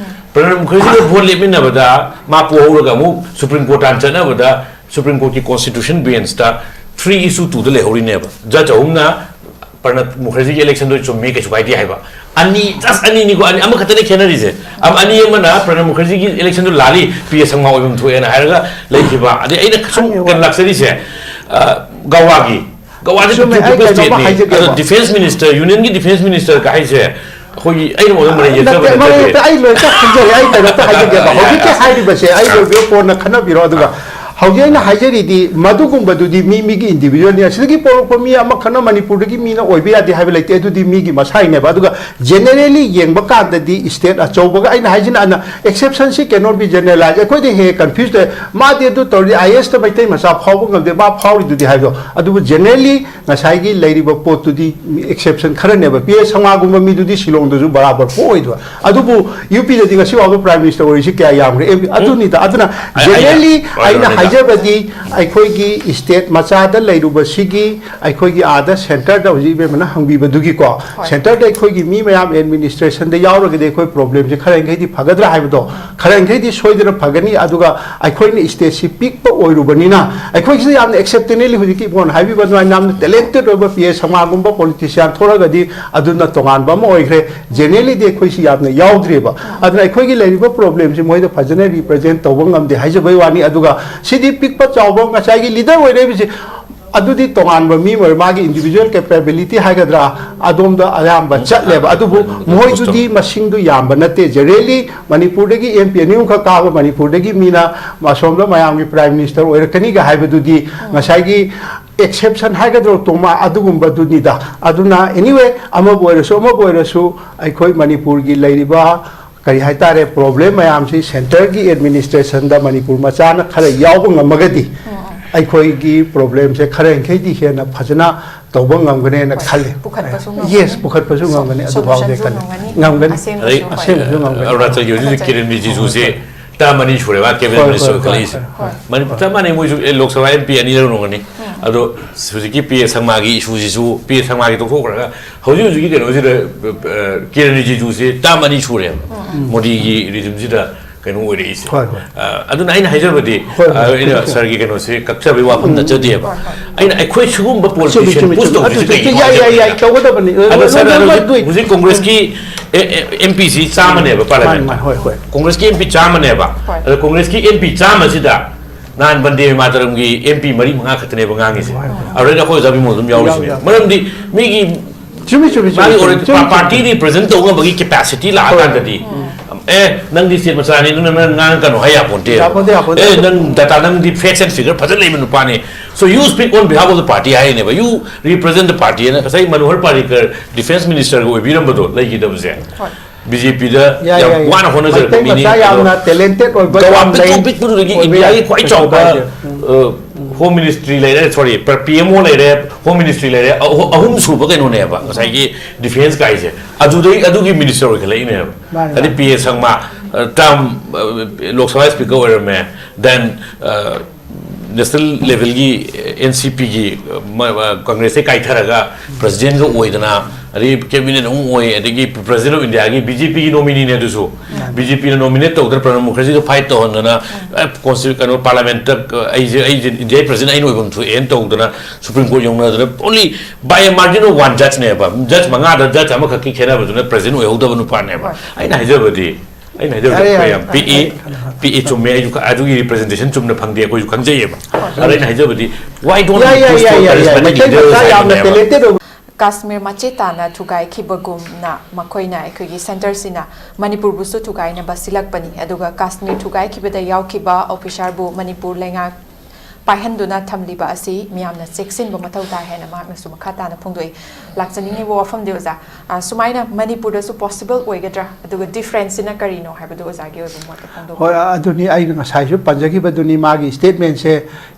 Pranab ꯃꯨꯈꯔꯖꯤꯒ ꯚꯣꯠ ꯂꯦꯞꯃꯤꯟꯅꯕꯗ ꯃꯥ ꯄꯣꯍꯧꯔꯒ ꯑꯃꯨꯛ ꯁꯨꯄ꯭ꯔꯤꯝ ꯀꯣꯔꯠ ꯇꯥꯟ ꯆꯠꯅꯕꯗ ꯁꯨꯄ꯭ꯔꯤꯝ ꯀꯣꯔꯠꯀꯤ ꯀꯣꯟꯁꯇꯤꯇ꯭ꯌꯨꯁꯟ ꯕꯦꯟꯁꯇ ꯊ꯭ꯔꯤ ꯏꯁꯨ ꯇꯨꯗ ꯂꯩꯍꯧꯔꯤꯅꯦꯕ꯫ ꯖꯖ ꯑꯍꯨꯝꯅ ꯄ꯭ꯔꯅꯕ ꯃꯨꯈꯔꯖꯤꯒꯤ ꯏꯂꯦꯛꯁꯟꯗꯣ ꯆꯨꯝꯃꯤ, ꯀꯩꯁꯨ ꯀꯥꯏꯗꯦ ꯍꯥꯏꯕ꯫ ꯑꯅꯤ, ꯖꯁ ꯑꯅꯤꯅꯤꯀꯣ, ꯑꯅꯤ, ꯑꯃꯈꯛꯇꯅꯦ ꯈꯦꯠꯅꯔꯤꯁꯦ꯫ ꯑꯃ, ꯑꯅꯤ ꯑꯃꯅ ꯄ꯭ꯔꯅꯕ ꯃꯨꯈꯔꯖꯤꯒꯤ ꯏꯂꯦꯛꯁꯟꯗꯣ ꯂꯥꯜꯂꯤ, ꯄꯤ ꯑꯦ ꯁꯪꯃꯥ ꯑꯣꯏꯐꯝ ꯊꯣꯛꯑꯦꯅ ꯍꯥꯏꯔꯒ ꯂꯩꯈꯤꯕ꯫ ꯑꯗꯩ ꯑꯩꯅ ꯁꯨꯝ ꯀꯩꯅꯣ ꯂꯥꯛꯆꯔꯤꯁꯦ, ꯑ, ꯒꯋꯥꯒꯤ ꯒꯋꯥꯁꯦ ꯆꯨꯝꯃꯦ, ꯄꯤꯛꯇ꯭ꯔꯨ ꯑꯩ ꯄꯤꯛꯄ ꯀꯩꯅꯣꯝꯃ stateꯅꯤ꯫ ꯍꯥꯏꯖꯒꯦꯕ꯫ ꯑꯗꯣ defence minister, unionꯒꯤ defence minister ꯀ ꯍꯥꯏꯁꯦ ꯑꯩꯈꯣꯏꯒꯤ ꯑꯩꯅ ꯑꯣꯏꯅ ꯃꯔꯩ ꯅꯠꯇꯦ, ꯌꯦꯠꯆꯕ ꯃꯔꯩ ꯅꯠꯆꯗꯦ꯫ ꯅꯠꯇꯦ, ꯑꯩ ꯂꯣꯏꯅ ꯈꯪꯖꯔꯦ꯫ ꯑꯩ ꯀꯩꯅꯣꯝꯇ ꯍꯥꯏꯖꯒꯦꯕ꯫ ꯍꯧꯖꯤꯛꯀꯤ ꯍꯥꯏꯔꯤꯕꯁꯦ, ꯑꯩ ꯂꯣꯏꯕꯤꯔ ꯀꯣꯟꯅ ꯈꯟꯅꯕꯤꯔꯣ꯫ ꯑꯗꯨꯒ ꯍꯧꯖꯤꯛ ꯑꯩꯅ ꯍꯥꯏꯖꯔꯤꯗꯤ ꯃꯗꯨꯒꯨꯝꯕꯗꯨꯗꯤ ꯃꯤ ꯃꯤꯒꯤ individualꯅꯤ꯫ ꯑꯁꯤꯗꯒꯤ ꯄꯣꯛꯂꯛꯄ ꯃꯤ ꯑꯃꯈꯛꯅ ꯃꯅꯤꯄꯨꯔꯗꯒꯤ ꯃꯤꯅ ꯑꯣꯏꯕ ꯌꯥꯗꯦ ꯍꯥꯏꯕ ꯂꯩꯇꯦ꯫ ꯑꯗꯨꯗꯤ ꯃꯤꯒꯤ ꯃꯁꯥꯒꯤꯅꯦꯕ꯫ ꯑꯗꯨꯒ generally ꯌꯦꯡꯕ ꯀꯥꯟꯗꯗꯤ state ꯑꯆꯧꯕꯒ, ꯑꯩꯅ ꯍꯥꯏꯁꯤꯅ ꯑꯅ exceptionꯁꯤ cannot be generalized꯫ ꯑꯩꯈꯣꯏꯗ ꯍꯦꯛ ꯍꯦꯛ confuse ꯇꯧꯋꯦ꯫ ꯃꯥꯗꯤ ꯑꯗꯨ ꯇꯧꯔꯗꯤ IASꯇ ꯃꯩꯇꯩ ꯃꯆꯥ ꯐꯥꯎꯕ ꯉꯝꯗꯦ, ꯃꯥ ꯐꯥꯎꯔꯤꯗꯨꯗꯤ ꯍꯥꯏꯕꯗꯣ꯫ ꯑꯗꯨꯕꯨ generally ꯉꯁꯥꯏꯒꯤ ꯂꯩꯔꯤꯕ ꯄꯣꯠꯇꯨꯗꯤ exception ꯈꯔꯅꯦꯕ꯫ ꯄꯤ ꯑꯦꯁ ꯁꯪꯃꯥꯒꯨꯝꯕ ꯃꯤꯗꯨꯗꯤ ꯁꯤꯂꯣꯡꯗꯁꯨ ꯕꯔꯥꯕꯔ ꯄꯣꯛꯑꯣꯏꯗꯣ꯫ ꯑꯗꯨꯕꯨ UPꯗꯗꯤ ꯉꯁꯤ ꯐꯥꯎꯕ Prime Minister ꯑꯣꯏꯔꯤꯁꯤ ꯀꯌꯥ ꯌꯥꯝꯈ꯭ꯔꯦ? ꯑꯦꯝ-, ꯑꯗꯨꯅꯤꯗ꯫ ꯑꯗꯨꯅ ꯑꯩ-, ꯑꯩꯅ-, generally ꯍꯣꯏ, ꯑꯩꯅ ꯍꯣꯏ, ꯍꯥꯏꯖꯕꯗꯤ ꯑꯩꯈꯣꯏꯒꯤ state ꯃꯆꯥꯗ ꯂꯩꯔꯨꯕꯁꯤꯒꯤ, ꯑꯩꯈꯣꯏꯒꯤ ꯑꯥꯗ centreꯗ ꯍꯧꯖꯤꯛ ꯏꯕꯦꯝꯃꯅ ꯍꯪꯕꯤꯕꯗꯨꯒꯤꯀꯣ, centreꯗ ꯑꯩꯈꯣꯏꯒꯤ ꯃꯤ ꯃꯌꯥꯝ administrationꯗ ꯌꯥꯎꯔꯒꯗꯤ ꯑꯩꯈꯣꯏ problemꯁꯦ ꯈꯔ ꯃꯈꯩꯗꯤ ꯐꯒꯗ꯭ꯔꯥ ꯍꯥꯏꯕꯗꯣ, ꯈꯔ ꯃꯈꯩꯗꯤ ꯁꯣꯏꯗꯅ ꯐꯒꯅꯤ꯫ ꯑꯗꯨꯒ ꯑꯩꯈꯣꯏꯅ stateꯁꯤ ꯄꯤꯛꯄ ꯑꯣꯏꯔꯨꯕꯅꯤꯅ ꯑꯩꯈꯣꯏꯒꯤꯁꯨ ꯌꯥꯝꯅ exceptionally ꯍꯧꯖꯤꯛꯀꯤ ꯏꯕꯣꯟ ꯍꯥꯏꯕꯤꯕ ꯑꯗꯨꯃꯥꯏꯅ ꯌꯥꯝꯅ talented ꯑꯣꯏꯕ ꯄꯤ ꯑꯦꯁ ꯁꯪꯃꯥꯒꯨꯝꯕ politician ꯊꯣꯛꯂꯒꯗꯤ ꯑꯗꯨꯅ ꯇꯣꯉꯥꯟꯕ ꯑꯃ ꯑꯣꯏꯈ꯭ꯔꯦ꯫ Generallyꯗꯤ ꯑꯩꯈꯣꯏꯁꯤ ꯌꯥꯝꯅ ꯌꯥꯎꯗ꯭ꯔꯤꯕ꯫ ꯑꯗꯨꯅ ꯑꯩꯈꯣꯏꯒꯤ ꯂꯩꯔꯤꯕ problemꯁꯤ ꯃꯣꯏꯗ ꯐꯖꯅ represent ꯇꯧꯕ ꯉꯝꯗꯦ ꯍꯥꯏꯖꯕꯩ ꯋꯥꯅꯤ꯫ ꯑꯗꯨꯒ ꯁꯤꯗꯤ ꯄꯤꯛꯄ ꯆꯥꯎꯕ ꯉꯁꯥꯏꯒꯤ leader ꯑꯣꯏꯔꯛꯏꯕꯁꯤ ꯑꯗꯨꯗꯤ ꯇꯣꯉꯥꯟꯕ ꯃꯤ ꯑꯣꯏꯔꯦ, ꯃꯥꯒꯤ individual capability ꯍꯥꯏꯒꯗ꯭ꯔꯥ, ꯑꯗꯣꯝꯗ ꯑꯌꯥꯝꯕ ꯆꯠꯂꯦꯕ꯫ ꯑꯗꯨꯕꯨ ꯃꯣꯏꯗꯨꯗꯤ ꯃꯁꯤꯡꯗꯨ ꯌꯥꯝꯕ ꯅꯠꯇꯦ꯫ Generally ꯃꯅꯤꯄꯨꯔꯗꯒꯤ MP ꯑꯅꯤ ꯑꯍꯨꯝꯈꯛ ꯀꯥꯕ ꯃꯅꯤꯄꯨꯔꯗꯒꯤ ꯃꯤꯅ ꯑꯁꯣꯝꯗ ꯃꯌꯥꯝꯒꯤ Prime Minister ꯑꯣꯏꯔꯛꯀꯅꯤꯒ ꯍꯥꯏꯕꯗꯨꯗꯤ ꯉꯁꯥꯏꯒꯤ exception ꯍꯥꯏꯒꯗ꯭ꯔꯣ, ꯇꯣꯉꯥꯟ ꯑꯗꯨꯒꯨꯝꯕꯗꯨꯅꯤꯗ꯫ ꯑꯗꯨꯅ anyway, ꯑꯃꯕꯨ ꯑꯣꯏꯔꯁꯨ ꯑꯃꯕꯨ ꯑꯣꯏꯔꯁꯨ ꯑꯩꯈꯣꯏ ꯃꯅꯤꯄꯨꯔꯒꯤ ꯂꯩꯔꯤꯕ ꯀꯔꯤ ꯍꯥꯏꯇꯥꯔꯦ, problem ꯃꯌꯥꯝꯁꯤ centreꯒꯤ administrationꯗ ꯃꯅꯤꯄꯨꯔ ꯃꯆꯥꯅ ꯈꯔ ꯌꯥꯎꯕ ꯉꯝꯃꯒꯗꯤ ꯑꯩꯈꯣꯏꯒꯤ problemꯁꯦ ꯈꯔ ꯃꯈꯩꯗꯤ ꯍꯦꯟꯅ ꯐꯖꯅ ꯇꯧꯕ ꯉꯝꯒꯅꯦꯅ ꯈꯜꯂꯤ꯫ ꯄꯨꯈꯠꯄꯁꯨ ꯉꯝꯒꯅꯤ꯫ Yes, ꯄꯨꯈꯠꯄꯁꯨ ꯉꯝꯒꯅꯤ꯫ ꯑꯗꯨ ꯐꯥꯎꯗꯤ Solutionꯁꯨ ꯈꯜꯂꯤ꯫ ꯉꯝꯒꯅꯤ꯫ ꯉꯝꯒꯅꯤ꯫ ꯑꯁꯦꯡꯕꯁꯨ ꯑꯗꯩ ꯍꯣꯏ꯫ ꯑꯁꯦꯡꯕꯁꯨ ꯉꯝꯒꯅꯤ꯫ ꯑꯔꯨꯅꯥꯆꯜꯒꯤ ꯍꯧꯖꯤꯛ ꯍꯧꯖꯤꯛ ꯀꯤꯔꯦꯟ ꯔꯤꯖꯤꯖꯨꯁꯦ ꯇꯔꯥꯃꯔꯤ ꯁꯨꯔꯦꯕ cabinet ꯍꯣꯏ, minister ꯍꯣꯏ, ꯈꯜꯂꯛꯏꯁꯦ꯫ ꯍꯣꯏ꯫ ꯃꯅꯤꯄꯨꯔ ꯆꯞ ꯃꯥꯟꯅꯩ, ꯃꯣꯏꯁꯨ ꯑꯦ, ꯂꯣꯛ ꯁꯚꯥ MP ꯑꯅꯤꯔꯛ ꯑꯣꯏꯔꯝꯒꯅꯤ꯫ ꯑꯗꯣ ꯍꯧꯖꯤꯛꯀꯤ ꯄꯤ ꯑꯦꯁ ꯁꯪꯃꯥꯒꯤ issueꯁꯤꯁꯨ, ꯄꯤ ꯑꯦꯁ ꯁꯪꯃꯥꯒꯤ ꯇꯣꯛꯊꯣꯛꯈ꯭ꯔꯒ ꯍꯧꯖꯤꯛ ꯍꯧꯖꯤꯛꯀꯤ ꯀꯩꯅꯣꯁꯤꯗ, ꯑ, ꯀꯤꯔꯦꯟ ꯔꯤꯖꯤꯖꯨꯁꯦ ꯇꯔꯥꯃꯔꯤ ꯁꯨꯔꯦꯕ ꯃꯣꯗꯤꯒꯤ regimeꯁꯤꯗ ꯀꯩꯅꯣ ꯑꯣꯏꯔꯛꯏꯁꯦ꯫ ꯍꯣꯏ, ꯍꯣꯏ꯫ ꯑ, ꯑꯗꯨꯅ ꯑꯩꯅ ꯍꯥꯏꯖꯕꯗꯤ, ꯍꯣꯏ, ꯍꯣꯏ, ꯑ, ꯑꯩꯅ ꯆꯨꯝꯃꯤ, ꯆꯨꯝꯃꯤ꯫ ꯁꯥꯔꯒꯤ ꯀꯩꯅꯣꯁꯦ ꯀꯛꯆꯕꯒꯤ ꯋꯥꯐꯝ ꯅꯠꯆꯗꯦꯕ꯫ ꯑꯩꯅ ꯑꯩꯈꯣꯏ ꯁꯤꯒꯨꯝꯕ ꯆꯨꯝꯃꯤ, politician ꯆꯨꯝꯃꯤ, push ꯆꯨꯝꯃꯤ꯫ ꯇꯧꯕꯁꯤ ꯑꯗꯨ ꯀꯩꯒꯤꯅꯣ ꯌꯥꯏ, ꯌꯥꯏ, ꯌꯥꯏ, ꯍꯥꯏꯕꯗ ꯇꯧꯒꯗꯕꯅꯤ꯫ ꯑ, ꯑꯗꯣ no, ꯁꯥꯔ, no, no, ꯍꯧꯖꯤꯛ, do it. ꯍꯧꯖꯤꯛ Congressꯀꯤ MPꯁꯤ ꯆꯥꯝꯃꯅꯦꯕ ꯃꯥꯅꯤ, parliament꯫ ꯃꯥꯅꯤ, ꯍꯣꯏ, ꯍꯣꯏ꯫ Congressꯀꯤ MP ꯆꯥꯝꯃꯅꯦꯕ꯫ ꯍꯣꯏ꯫ ꯑꯗꯣ Congressꯀꯤ MP ꯆꯥꯝꯃꯁꯤꯗ ꯅꯍꯥꯟ ꯕꯟꯗꯦ ꯃꯥꯇꯔꯝꯒꯤ ꯑꯦꯝ ꯄꯤ ꯃꯔꯤ ꯃꯉꯥ ꯈꯛꯇꯅꯦꯕ ꯉꯥꯡꯉꯤꯁꯦ꯫ ꯍꯣꯏ, ꯍꯣꯏ꯫ ꯑꯗꯨꯗꯩꯗ ꯑꯩꯈꯣꯏ ꯑꯣꯖꯥ ꯕꯤꯃꯣꯜ ꯑꯗꯨꯝ ꯌꯥꯎꯔꯤꯁꯤꯅꯦ꯫ ꯌꯥꯎ, ꯌꯥꯎ꯫ ꯃꯔꯝꯗꯤ ꯃꯤꯒꯤ ꯆꯨꯝꯃꯤ, ꯆꯨꯝꯃꯤ, ꯆꯨꯝꯃꯤ, ꯃꯥꯒꯤ ꯆꯨꯝꯃꯤ, already ꯆꯨꯝꯃꯤ, party ꯆꯨꯝꯃꯤ꯫ represent ꯇꯧꯅꯕꯒꯤ capacity ꯂꯥꯛꯑꯀꯥꯟꯗꯗꯤ, ꯑꯦ, ꯅꯪꯗꯤ state ꯃꯆꯥꯅꯤ, ꯑꯗꯨꯅ ꯅꯪ ꯉꯥꯡꯉꯛꯀꯅꯨ ꯍꯥꯏ ꯌꯥꯄꯣꯟꯇꯦ꯫ ꯌꯥꯄꯣꯟꯇꯦ, ꯌꯥꯄꯣꯟꯇꯦ꯫ ꯑꯦ, ꯅꯪ data, ꯅꯪꯗꯤ facts and figure ꯐꯖꯅ ꯂꯩꯕ ꯅꯨꯄꯥꯅꯤ, so you speak on behalf of the party ꯍꯥꯏꯅꯦꯕ, you represent the party ꯍꯥꯏꯅ꯫ ꯉꯁꯥꯏ ꯃꯅꯣꯍꯔ ꯄꯥꯔꯤꯀꯔ defence minister ꯒ ꯑꯣꯏꯕꯤꯔꯝꯕꯗꯣ ꯂꯩꯈꯤꯗꯕꯁꯦ꯫ ꯍꯣꯏ꯫ ꯕꯤ ꯖꯦ ꯄꯤꯗ ꯌꯥꯏ, ꯌꯥꯝ ꯌꯥꯏ, ꯌꯥꯏ꯫ ꯋꯥꯅ ꯍꯣꯠꯅꯖꯔꯛꯄ ꯃꯩꯇꯩ ꯃꯤꯅꯤ꯫ ꯃꯆꯥ ꯑꯗꯣ ꯌꯥꯝꯅ talented ꯑꯣꯏꯕ ꯒꯋꯥ ꯌꯥꯝ ꯂꯩ꯫ ꯄꯤꯛꯇ꯭ꯔꯨ ꯄꯤꯛꯄꯗꯨꯗꯒꯤ ꯑꯣꯏꯕ ꯏꯟꯗꯤꯌꯥꯒꯤ ꯌꯥꯏ꯫ ꯈ꯭ꯋꯥꯏ ꯀꯩꯁꯨ ꯆꯥꯎꯕ, ꯀꯥꯏꯗꯦ꯫ ꯑ, home ministry ꯂꯩꯔꯦ, sorry, ꯄꯤ ꯑꯦꯝ ꯑꯣ ꯂꯩꯔꯦ, home ministry ꯂꯩꯔꯦ, ꯑꯍꯨ-, ꯑꯍꯨꯝ ꯁꯨꯕ ꯀꯩꯅꯣꯅꯦꯕ ꯉꯁꯥꯏꯒꯤ defence ꯀꯥꯏꯁꯦ꯫ ꯑꯗꯨꯗꯩ, ꯑꯗꯨꯒꯤ minister ꯑꯣꯏꯈꯠꯂꯛꯏꯅꯦꯕ꯫ ꯃꯥꯅꯦ, ꯍꯥꯏꯗꯤ ꯃꯥꯅꯦ꯫ ꯄꯤ ꯑꯦ ꯁꯪꯃꯥ, ꯑ, term, ꯑ, ꯂꯣꯛ ꯁꯚꯥ speaker ꯑꯣꯏꯔꯝꯃꯦ, then, ꯑ, national level ꯒꯤ ꯑꯦꯟ ꯁꯤ ꯄꯤ ꯒꯤ, ꯃ-, ꯃ-, ꯀꯪꯒ꯭ꯔꯦꯁꯇꯩ ꯀꯥꯏꯊꯔꯒ president ꯒ ꯑꯣꯏꯗꯅ, ꯑꯗꯒꯤ cabinet ꯑꯃꯨꯛ ꯑꯣꯏ, ꯑꯗꯒꯤ president of India ꯒꯤ ꯕꯤ ꯖꯦ ꯄꯤ ꯒꯤ nominee ꯅꯦ ꯑꯗꯨꯁꯨ꯫ ꯕꯤ ꯖꯦ ꯄꯤ ꯅ nominate ꯇꯧꯗꯅ, ꯄ꯭ꯔꯅꯕ ꯃꯨꯈꯔꯖꯤꯒ fight ꯇꯧꯍꯟꯗꯅ, ꯑꯦ, consti-, ꯀꯩꯅꯣ, parliament ꯇ, ꯑ, ꯑꯩꯁꯦ, ꯑꯩꯁꯦ ꯏꯟꯗꯤꯌꯥꯒꯤ president ꯑꯩꯅ ꯑꯣꯏꯐꯝ ꯊꯣꯛꯑꯦꯅ ꯇꯧꯗꯅ Supreme Court ꯌꯧꯅꯗꯅ, only by a margin of one judge ꯅꯦꯕ, judge ꯃꯉꯥꯗ judge ꯑꯃꯈꯛꯀꯤ ꯈꯦꯠꯅꯕꯗꯨꯅ president ꯑꯣꯏꯍꯧꯗꯕ ꯅꯨꯄꯥꯅꯦꯕ꯫ ꯍꯣꯏ꯫ ꯑꯩꯅ ꯍꯥꯏꯖꯕꯗꯤ, ꯑꯩꯅ ꯍꯥꯏꯖꯕꯗꯤ ꯌꯥꯔꯦ, ꯑꯩꯈꯣꯏ ꯌꯥꯔꯦ꯫ ꯌꯥꯝ ꯄꯤꯛꯏ, ꯄꯤꯛꯏ, ꯆꯨꯝꯃꯦ, ꯑꯩꯁꯨ ꯈ-, ꯑꯗꯨꯒꯤ representation ꯆꯨꯝꯅ ꯐꯪꯗꯦ, ꯑꯩꯈꯣꯏꯁꯨ ꯈꯪꯖꯩꯌꯦꯕ꯫ ꯑꯗ ꯑꯩꯅ ꯍꯥꯏꯖꯕꯗꯤ, why don't ꯌꯥꯏ, we ꯌꯥꯏ, push ꯌꯥꯏ, for ꯌꯥꯏ, ꯌꯥꯏ꯫ charismatic ꯃꯩꯇꯩ leaders ꯃꯆꯥ ꯌꯥꯝꯅ ꯍꯥꯏꯕꯅꯦꯕ꯫ Talented ꯑꯣꯏꯕ ꯀꯥꯁꯃꯤꯔ ꯃꯆꯦ ꯇꯥꯅ ꯊꯨꯒꯥꯏꯈꯤꯕꯒꯨꯝꯅ ꯃꯈꯣꯏꯅ ꯑꯩꯈꯣꯏꯒꯤ centre ꯁꯤꯅ ꯃꯅꯤꯄꯨꯔꯕꯨꯁꯨ ꯊꯨꯒꯥꯏꯅꯕ ꯁꯤꯜꯂꯛꯄꯅꯤ꯫ ꯑꯗꯨꯒ ꯀꯥꯁꯃꯤꯔ ꯊꯨꯒꯥꯏꯈꯤꯕꯗ ꯌꯥꯎꯈꯤꯕ officer ꯕꯨ ꯃꯅꯤꯄꯨꯔ ꯂꯩꯉꯥꯛ ꯄꯥꯏꯍꯟꯗꯨꯅ ꯊꯝꯂꯤꯕ ꯑꯁꯤ ꯃꯤꯌꯥꯝꯅ ꯆꯦꯛꯁꯤꯟꯕ ꯃꯊꯧ ꯇꯥꯏ ꯍꯥꯏꯅ ꯃꯍꯥꯛꯅꯁꯨ ꯃꯈꯥ ꯇꯥꯅ ꯐꯣꯡꯗꯣꯛꯏ꯫ ꯂꯥꯛꯆꯅꯤꯡꯉꯤꯕ ꯋꯥꯐꯝꯗꯤ ꯑꯣꯖꯥ, ꯑ, ꯁꯨꯃꯥꯏꯅ ꯃꯅꯤꯄꯨꯔꯗꯁꯨ possible ꯑꯣꯏꯒꯗ꯭ꯔꯥ, ꯑꯗꯨꯒ difference ꯁꯤꯅ ꯀꯔꯤꯅꯣ ꯍꯥꯏꯕꯗꯨ ꯑꯣꯖꯥꯒꯤ ꯑꯣꯏꯕ ꯃꯣꯠꯇ ꯐꯣꯡꯗꯣꯛꯄꯤꯌꯨ꯫ ꯍꯣꯏ, ꯑꯗꯨꯅꯤ ꯑꯩꯅ ꯉꯁꯥꯏꯁꯨ ꯄꯟꯖꯈꯤꯕꯗꯨꯅꯤ, ꯃꯥꯒꯤ statement ꯁꯦ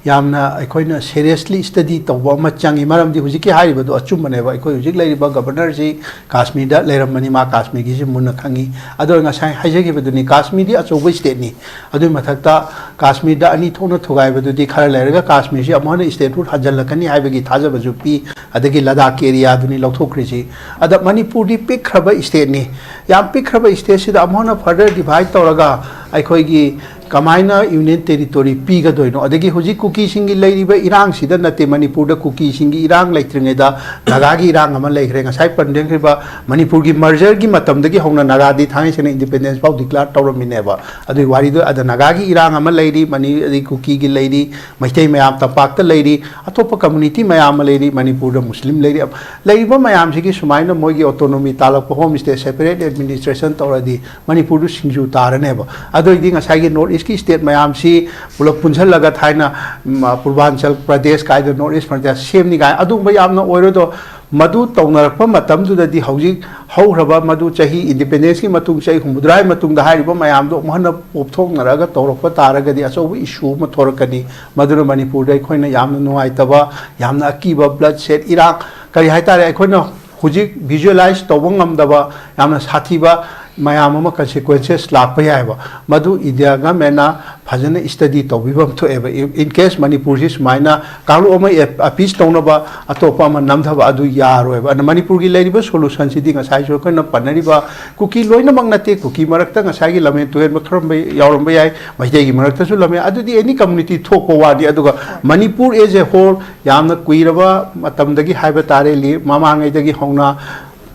ꯌꯥꯝꯅ ꯑꯩꯈꯣꯏꯅ seriously study ꯇꯧꯕ ꯑꯃ ꯆꯪꯉꯤ꯫ ꯃꯔꯝꯗꯤ ꯍꯧꯖꯤꯛꯀꯤ ꯍꯥꯏꯔꯤꯕꯗꯣ ꯑꯆꯨꯝꯕꯅꯦꯕ꯫ ꯑꯩꯈꯣꯏ ꯍꯧꯖꯤꯛ ꯂꯩꯔꯤꯕ governor ꯁꯤ ꯀꯥꯁꯃꯤꯔꯗ ꯂꯩꯔꯝꯕꯅꯤ, ꯃꯥ ꯀꯥꯁꯃꯤꯔꯒꯤꯁꯤ ꯃꯨꯟꯅ ꯈꯪꯉꯤ꯫ ꯑꯗꯣ ꯉꯁꯥꯏ ꯍꯥꯏꯖꯈꯤꯕꯗꯨꯅꯤ, ꯀꯥꯁꯃꯤꯔꯗꯤ ꯑꯆꯧꯕ state ꯅꯤ꯫ ꯑꯗꯨꯒꯤ ꯃꯊꯛꯇ ꯀꯥꯁꯃꯤꯔꯗ ꯑꯅꯤ ꯊꯣꯛꯅ ꯊꯨꯒꯥꯏꯕꯗꯨꯗꯤ ꯈꯔ ꯂꯩꯔꯒ ꯀꯥꯁꯃꯤꯔꯁꯤ ꯑꯃꯨꯛ ꯍꯟꯅ statehood ꯍꯟꯖꯜꯂꯛꯀꯅꯤ ꯍꯥꯏꯕꯒꯤ ꯊꯥꯖꯕꯁꯨ ꯄꯤ꯫ ꯑꯗꯒꯤ ꯂꯗꯥꯈꯀꯤ area ꯗꯨꯅꯤ ꯂꯧꯊꯣꯛꯈ꯭ꯔꯤꯁꯤ꯫ ꯑꯗ ꯃꯅꯤꯄꯨꯔꯗꯤ ꯄꯤꯛꯈ꯭ꯔꯕ state ꯅꯤ꯫ ꯌꯥꯝ ꯄꯤꯛꯈ꯭ꯔꯕ state ꯁꯤꯗ ꯑꯃꯨꯛ ꯍꯟꯅ further divide ꯇꯧꯔꯒ ꯑꯩꯈꯣꯏꯒꯤ ꯀꯃꯥꯏꯅ ꯌꯨꯅꯤꯌꯟ ꯇꯦꯔꯤꯇꯣꯔꯤ ꯄꯤꯒꯗꯣꯏꯅꯣ? ꯑꯗꯒꯤ ꯍꯧꯖꯤꯛ ꯀꯨꯀꯤꯁꯤꯡꯒꯤ ꯂꯩꯔꯤꯕ ꯏꯔꯥꯡꯁꯤꯗ ꯅꯠꯇꯦ, ꯃꯅꯤꯄꯨꯔꯗ ꯀꯨꯀꯤꯁꯤꯡꯒꯤ ꯏꯔꯥꯡ ꯂꯩꯇ꯭ꯔꯤꯉꯩꯗ ꯅꯥꯒꯥꯒꯤ ꯏꯔꯥꯡ ꯑꯃ ꯂꯩꯈ꯭ꯔꯦ꯫ ꯉꯁꯥꯏ ꯄꯟꯖꯈ꯭ꯔꯤꯕ ꯃꯅꯤꯄꯨꯔꯒꯤ ꯃꯔꯖꯔꯒꯤ ꯃꯇꯝꯗꯒꯤ ꯍꯧꯅ ꯅꯥꯒꯥꯗꯤ ꯊꯥꯡꯒꯩ ꯁꯦꯡꯅ ꯏꯟꯗꯤꯄꯦꯟꯗꯦꯟꯁ ꯐꯥꯎ ꯗꯤꯀ꯭ꯂꯦꯌꯔ ꯇꯧꯔꯝꯃꯤꯅꯦꯕ꯫ ꯑꯗꯨꯒꯤ ꯋꯥꯔꯤꯗꯣ, ꯑꯗ ꯅꯥꯒꯥꯒꯤ ꯏꯔꯥꯡ ꯑꯃ ꯂꯩꯔꯤ, ꯃꯅꯤ-, ꯑꯗꯩ ꯀꯨꯀꯤꯒꯤ ꯂꯩꯔꯤ, ꯃꯩꯇꯩ ꯃꯌꯥꯝ ꯇꯝꯄꯥꯛꯇ ꯂꯩꯔꯤ, ꯑꯇꯣꯞꯄ ꯀꯝꯃꯨꯅꯤꯇꯤ ꯃꯌꯥꯝ ꯑꯃ ꯂꯩꯔꯤ, ꯃꯅꯤꯄꯨꯔꯗ ꯃꯨꯁꯂꯤꯝ ꯂꯩꯔꯤ꯫ ꯂꯩꯔꯤꯕ ꯃꯌꯥꯝꯁꯤꯒꯤ ꯁꯨꯃꯥꯏꯅ ꯃꯣꯏꯒꯤ ꯑꯣꯇꯣꯅꯣꯃꯤ ꯇꯥꯜꯂꯛꯄ, ꯍꯣꯝ ꯁ꯭ꯇꯦꯠ ꯁꯦꯄꯔꯦꯠ ꯑꯦꯗꯃꯤꯅꯤꯁꯇ꯭ꯔꯦꯁꯟ ꯇꯧꯔꯗꯤ ꯃꯅꯤꯄꯨꯔꯗꯨ ꯁꯤꯡꯖꯨ ꯇꯥꯔꯅꯦꯕ꯫ ꯑꯗꯨꯑꯣꯏꯗꯤ ꯉꯁꯥꯏꯒꯤ ꯅꯣꯔꯠ ꯏꯁꯀꯤ ꯁ꯭ꯇꯦꯠ ꯃꯌꯥꯝꯁꯤ ꯄꯨꯂꯞ ꯄꯨꯟꯁꯤꯜꯂꯒ ꯊꯥꯏꯅ, ꯎꯝ, ꯄꯨꯔꯕꯥꯟꯆꯜ ꯄ꯭ꯔꯗꯦꯁ ꯀꯥꯏꯗ ꯅꯣꯔꯠ ꯏꯁ ꯐ꯭ꯔꯟꯇꯤꯌꯔ ꯁꯦꯝꯅꯤ ꯀꯥꯏ ꯑꯗꯨꯒꯨꯝꯕ ꯌꯥꯝꯅ ꯑꯣꯏꯔꯣꯏꯗꯣ꯫ ꯃꯗꯨ ꯇꯧꯅꯔꯛꯄ ꯃꯇꯝꯗꯨꯗꯗꯤ ꯍꯧꯖꯤꯛ ꯍꯧꯈ꯭ꯔꯕ ꯃꯗꯨ ꯆꯍꯤ ꯏꯟꯗꯤꯄꯦꯟꯗꯦꯟꯁꯀꯤ ꯃꯇꯨꯡ ꯆꯍꯤ ꯍꯨꯝꯐꯨꯇꯔꯥ ꯃꯇꯨꯡꯗ ꯍꯥꯏꯔꯤꯕ ꯃꯌꯥꯝꯗꯣ ꯑꯃꯨꯛ ꯍꯟꯅ ꯄꯣꯞꯊꯣꯛꯅꯔꯒ ꯇꯧꯔꯛꯄ ꯇꯥꯔꯒꯗꯤ ꯑꯆꯧꯕ ꯏꯁꯨ ꯑꯃ ꯊꯣꯔꯛꯀꯅꯤ꯫ ꯃꯗꯨꯅ ꯃꯅꯤꯄꯨꯔꯗ ꯑꯩꯈꯣꯏꯅ ꯌꯥꯝꯅ ꯅꯨꯡꯉꯥꯏꯇꯕ, ꯌꯥꯝꯅ ꯑꯀꯤꯕ, ꯕ꯭ꯂꯗ ꯁꯦꯠ, ꯏꯔꯥꯡ, ꯀꯔꯤ ꯍꯥꯏꯇꯥꯔꯦ, ꯑꯩꯈꯣꯏꯅ ꯍꯧꯖꯤꯛ ꯚꯤꯖꯨꯑꯦꯂꯥꯏꯖ ꯇꯧꯕ ꯉꯝꯗꯕ ꯌꯥꯝꯅ ꯁꯥꯊꯤꯕ ꯃꯌꯥꯝ ꯑꯃ ꯀꯟꯁꯤꯀ꯭ꯋꯦꯟꯁꯦꯁ ꯂꯥꯛꯄ ꯌꯥꯏꯑꯕ꯫ ꯃꯗꯨ ꯏꯟꯗꯤꯌꯥ ꯒꯃꯦꯟꯅ ꯐꯖꯅ ꯁ꯭ꯇꯗꯤ ꯇꯧꯕꯤꯕ ꯑꯃ ꯊꯣꯛꯑꯦꯕ꯫ ꯏꯟ ꯀꯦꯁ ꯃꯅꯤꯄꯨꯔꯁꯤ ꯁꯨꯃꯥꯏꯅ ꯀꯥꯡꯂꯨꯞ ꯑꯃ ꯑꯦꯞ-, ꯑꯄꯤꯁ ꯇꯧꯅꯕ ꯑꯇꯣꯞꯄ ꯑꯃ ꯅꯝꯊꯕ ꯑꯗꯨ ꯌꯥꯔꯣꯏꯕ꯫ ꯑꯗꯨꯅ ꯃꯅꯤꯄꯨꯔꯒꯤ ꯂꯩꯔꯤꯕ ꯁꯣꯂꯨꯁꯟꯁꯤꯗꯤ ꯉꯁꯥꯏꯁꯨ ꯑꯩꯈꯣꯏꯅ ꯄꯟꯅꯔꯤꯕ ꯀꯨꯀꯤ ꯂꯣꯏꯅꯃꯛ ꯅꯠꯇꯦ, ꯀꯨꯀꯤ ꯃꯔꯛꯇ ꯉꯁꯥꯏꯒꯤ ꯂꯝꯍꯦꯟ ꯇꯨꯍꯦꯟꯕ ꯈꯔ ꯌꯥꯎꯔꯝꯕ ꯌꯥꯏ, ꯃꯩꯇꯩꯒꯤ ꯃꯔꯛꯇꯁꯨ ꯂꯝꯍꯦꯟ, ꯑꯗꯨꯗꯤ ꯑꯦꯅꯤ ꯀꯝꯃꯨꯅꯤꯇꯤ ꯊꯣꯛꯄ ꯋꯥꯅꯤ꯫ ꯑꯗꯨꯒ ꯃꯅꯤꯄꯨꯔ ꯑꯦꯖ ꯑꯦ ꯍꯣꯜ ꯌꯥꯝꯅ ꯀꯨꯏꯔꯕ ꯃꯇꯝꯗꯒꯤ ꯍꯥꯏꯕ ꯇꯥꯔꯦ, ꯂꯤ-, ꯃꯃꯥꯡꯉꯩꯗꯒꯤ ꯍꯧꯅ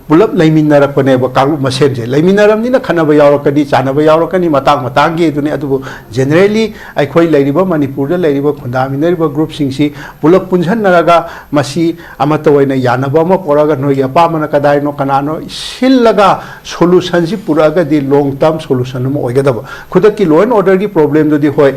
ꯄꯨꯂꯞ ꯂꯩꯃꯤꯟꯅꯔꯛꯄꯅꯦꯕ ꯀꯥꯡꯂꯨꯞ ꯃꯁꯦꯟꯁꯦ꯫ ꯂꯩꯃꯤꯟꯅꯔꯕꯅꯤꯅ ꯈꯠꯅꯕ ꯌꯥꯎꯔꯛꯀꯅꯤ, ꯆꯥꯟꯅꯕ ꯌꯥꯎꯔꯛꯀꯅꯤ, ꯃꯇꯥꯡ ꯃꯇꯥꯡꯒꯤ ꯑꯗꯨꯅꯤ꯫ ꯑꯗꯨꯕꯨ ꯖꯦꯅꯔꯦꯂꯤ ꯑꯩꯈꯣꯏ ꯂꯩꯔꯤꯕ ꯃꯅꯤꯄꯨꯔꯗ ꯂꯩꯔꯤꯕ ꯈꯨꯟꯗꯥꯃꯤꯟꯅꯔꯤꯕ ꯒ꯭ꯔꯨꯞꯁꯤꯡꯁꯤ ꯄꯨꯂꯞ ꯄꯨꯟꯁꯤꯟꯅꯔꯒ ꯃꯁꯤ ꯑꯃꯠꯇ ꯑꯣꯏꯅ ꯌꯥꯅꯕ ꯑꯃ ꯄꯨꯔꯛꯑꯒ ꯅꯣꯏꯒꯤ ꯑꯄꯥꯝꯕꯅ ꯀꯗꯥꯏꯅꯣ ꯀꯅꯥꯅꯣ ꯁꯤꯜꯂꯒ ꯁꯣꯂꯨꯁꯟꯁꯤ ꯄꯨꯔꯛꯑꯒꯗꯤ ꯂꯣꯡ ꯇꯔꯝ ꯁꯣꯂꯨꯁꯟ ꯑꯃ ꯑꯣꯏꯒꯗꯕ꯫ ꯈꯨꯗꯛꯀꯤ ꯂꯣ ꯑꯦꯟ ꯑꯣꯔꯗꯔꯒꯤ ꯄ꯭ꯔꯣꯕ꯭ꯂꯦꯝꯗꯨꯗꯤ ꯍꯣꯏ,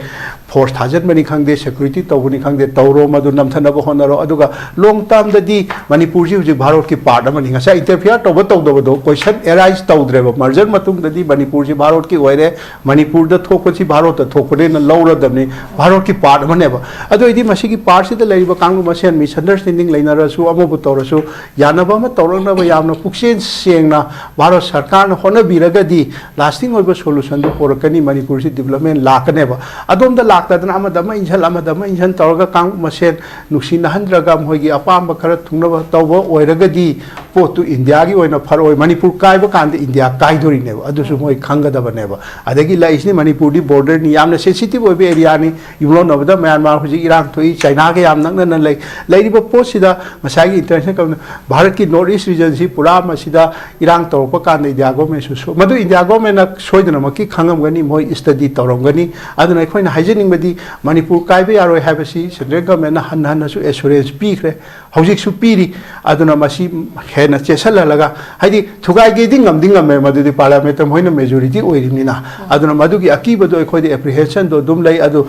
ꯐꯣꯔꯁ ꯊꯥꯖꯤꯟꯕꯅꯤ ꯈꯪꯗꯦ, ꯁꯦꯀ꯭ꯌꯨꯔꯤꯇꯤ ꯇꯧꯕꯅꯤ ꯈꯪꯗꯦ, ꯇꯧꯔꯣ, ꯃꯗꯨ ꯅꯝꯊꯅꯕ ꯍꯣꯠꯅꯔꯣ꯫ ꯑꯗꯨꯒ ꯂꯣꯡ ꯇꯔꯝꯗꯗꯤ ꯃꯅꯤꯄꯨꯔꯁꯤ ꯍꯧꯖꯤꯛ ꯚꯥꯔꯠꯀꯤ ꯄꯥꯔꯠ ꯑꯃꯅꯤ꯫ ꯉꯁꯥꯏ ꯏꯟꯇꯔꯐꯤꯌꯔ ꯇꯧꯕ ꯇꯧꯗꯕꯗꯣ ꯀꯣꯏꯁꯟ ꯑꯦꯔꯥꯏꯁ ꯇꯧꯗ꯭ꯔꯦꯕ꯫ ꯃꯔꯖꯔ ꯃꯇꯨꯡꯗꯗꯤ ꯃꯅꯤꯄꯨꯔꯁꯤ ꯚꯥꯔꯠꯀꯤ ꯑꯣꯏꯔꯦ, ꯃꯅꯤꯄꯨꯔꯗ ꯊꯣꯛꯄꯁꯤ ꯚꯥꯔꯠꯇ ꯊꯣꯛꯄꯅꯦꯅ ꯂꯧꯔꯗꯕꯅꯤ, ꯚꯥꯔꯠꯀꯤ ꯄꯥꯔꯠ ꯑꯃꯅꯦꯕ꯫ ꯑꯗꯨ ꯑꯣꯏꯗꯤ ꯃꯁꯤꯒꯤ ꯄꯥꯔꯠꯁꯤꯗ ꯂꯩꯔꯤꯕ ꯀꯥꯡꯂꯨꯞ ꯃꯁꯦꯟ ꯃꯤꯁꯑꯟꯗꯔꯁ꯭ꯇꯦꯟꯗꯤꯡ ꯂꯩꯅꯔꯁꯨ, ꯑꯃꯕꯨ ꯇꯧꯔꯁꯨ, ꯌꯥꯅꯕ ꯑꯃ ꯇꯧꯔꯛꯅꯕ ꯌꯥꯝꯅ ꯄꯨꯛꯆꯦꯜ ꯁꯦꯡꯅ ꯚꯥꯔꯠ ꯁꯔꯀꯥꯔꯅ ꯍꯣꯠꯅꯕꯤꯔꯒꯗꯤ ꯂꯥꯁꯇꯤꯡ ꯑꯣꯏꯕ ꯁꯣꯂꯨꯁꯟꯗꯨ ꯄꯨꯔꯛꯀꯅꯤ, ꯃꯅꯤꯄꯨꯔꯁꯤ ꯗꯤꯕꯂꯞꯃꯦꯟ ꯂꯥꯛꯀꯅꯦꯕ꯫ ꯑꯗꯣꯝꯗ ꯂꯥꯛ ꯇꯗꯅ ꯑꯃꯗ ꯑꯃ ꯏꯟꯁꯤꯜ, ꯑꯃꯗ ꯑꯃ ꯏꯟꯁꯤꯟ ꯇꯧꯔꯒ ꯀꯥꯡꯂꯨꯞ ꯃꯁꯦꯟ ꯅꯨꯡꯁꯤꯅꯍꯟꯗ꯭ꯔꯒ ꯃꯣꯏꯒꯤ ꯑꯄꯥꯝꯕ ꯈꯔ ꯊꯨꯡꯅꯕ ꯇꯧꯕ ꯑꯣꯏꯔꯒꯗꯤ ꯄꯣꯠꯇꯨ ꯏꯟꯗꯤꯌꯥꯒꯤ ꯑꯣꯏꯅ ꯐꯔꯣꯏ꯫ ꯃꯅꯤꯄꯨꯔ ꯀꯥꯏꯕ ꯀꯥꯟꯗ ꯏꯟꯗꯤꯌꯥ ꯀꯥꯏꯗꯣꯔꯤꯅꯦꯕ, ꯑꯗꯨꯁꯨ ꯃꯣꯏ ꯈꯪꯒꯗꯕꯅꯦꯕ꯫ ꯑꯗꯒꯤ ꯂꯩꯔꯤꯁꯤꯅꯤ, ꯃꯅꯤꯄꯨꯔꯗꯤ ꯕꯣꯔꯗꯔꯅꯤ, ꯌꯥꯝꯅ ꯁꯦꯟꯁꯤꯇꯤꯚ ꯑꯣꯏꯕ ꯑꯦꯔꯤꯌꯥꯅꯤ꯫ ꯌꯨꯝꯂꯣꯟꯅꯕꯗ ꯃꯌꯥꯟꯃꯥꯔ ꯍꯧꯖꯤꯛ ꯏꯔꯥꯡ ꯊꯣꯛꯏ, ꯆꯥꯏꯅꯥꯒ ꯌꯥꯝ ꯅꯛꯅꯅ ꯂꯩ꯫ ꯂꯩꯔꯤꯕ ꯄꯣꯠꯁꯤꯗ ꯉꯁꯥꯏꯒꯤ ꯏꯟꯇꯔꯅꯦꯁꯅꯦꯜ ꯀꯝꯃꯨꯅꯤ-, ꯚꯥꯔꯠꯀꯤ ꯅꯣꯔꯠ ꯏꯁ ꯔꯤꯖꯟꯁꯤ ꯄꯨꯔꯥ ꯃꯁꯤꯗ ꯏꯔꯥꯡ ꯇꯧꯔꯛꯄ ꯀꯥꯟꯗ ꯏꯟꯗꯤꯌꯥ ꯒꯣꯔꯃꯦꯟꯁꯨ ꯁꯣ-, ꯃꯗꯨ ꯏꯟꯗꯤꯌꯥ ꯒꯣꯔꯃꯦꯟꯅ ꯁꯣꯏꯗꯅꯃꯛꯀꯤ ꯈꯪꯉꯝꯒꯅꯤ, ꯃꯣꯏ ꯁ꯭ꯇꯗꯤ ꯇꯧꯔꯝꯒꯅꯤ꯫ ꯑꯗꯨꯅ ꯑꯩꯈꯣꯏꯅ ꯍꯥꯏꯖꯅꯤꯡꯕꯗꯤ ꯃꯅꯤꯄꯨꯔ ꯀꯥꯏꯕ ꯌꯥꯔꯣꯏ ꯍꯥꯏꯕꯁꯤ ꯁꯦꯟꯇ꯭ꯔꯦꯜ ꯒꯣꯔꯃꯦꯟꯅ ꯍꯟꯅ ꯍꯟꯅꯁꯨ ꯑꯦꯁꯨꯔꯦꯟꯁ ꯄꯤꯈ꯭ꯔꯦ, ꯍꯧꯖꯤꯛꯁꯨ ꯄꯤꯔꯤ꯫ ꯑꯗꯨꯅ ꯃꯁꯤ ꯍꯦꯟꯅ ꯆꯦꯠꯁꯤꯜꯍꯜꯂꯒ, ꯍꯥꯏꯗꯤ ꯊꯨꯒꯥꯏꯒꯦꯗꯤ ꯉꯝꯗꯤ ꯉꯝꯃꯦ, ꯃꯗꯨꯗꯤ ꯄꯥꯔꯂꯤꯌꯥꯃꯦꯟꯇ ꯃꯣꯏꯅ ꯃꯦꯖꯣꯔꯤꯇꯤ ꯑꯣꯏꯔꯤꯕꯅꯤꯅ꯫ ꯑꯗꯨꯅ ꯃꯗꯨꯒꯤ ꯑꯀꯤꯕꯗꯣ ꯑꯩꯈꯣꯏꯗ ꯑꯦꯄ꯭ꯔꯤꯍꯦꯟꯁꯟꯗꯣ ꯑꯗꯨꯝ ꯂꯩ꯫ ꯑꯗꯨ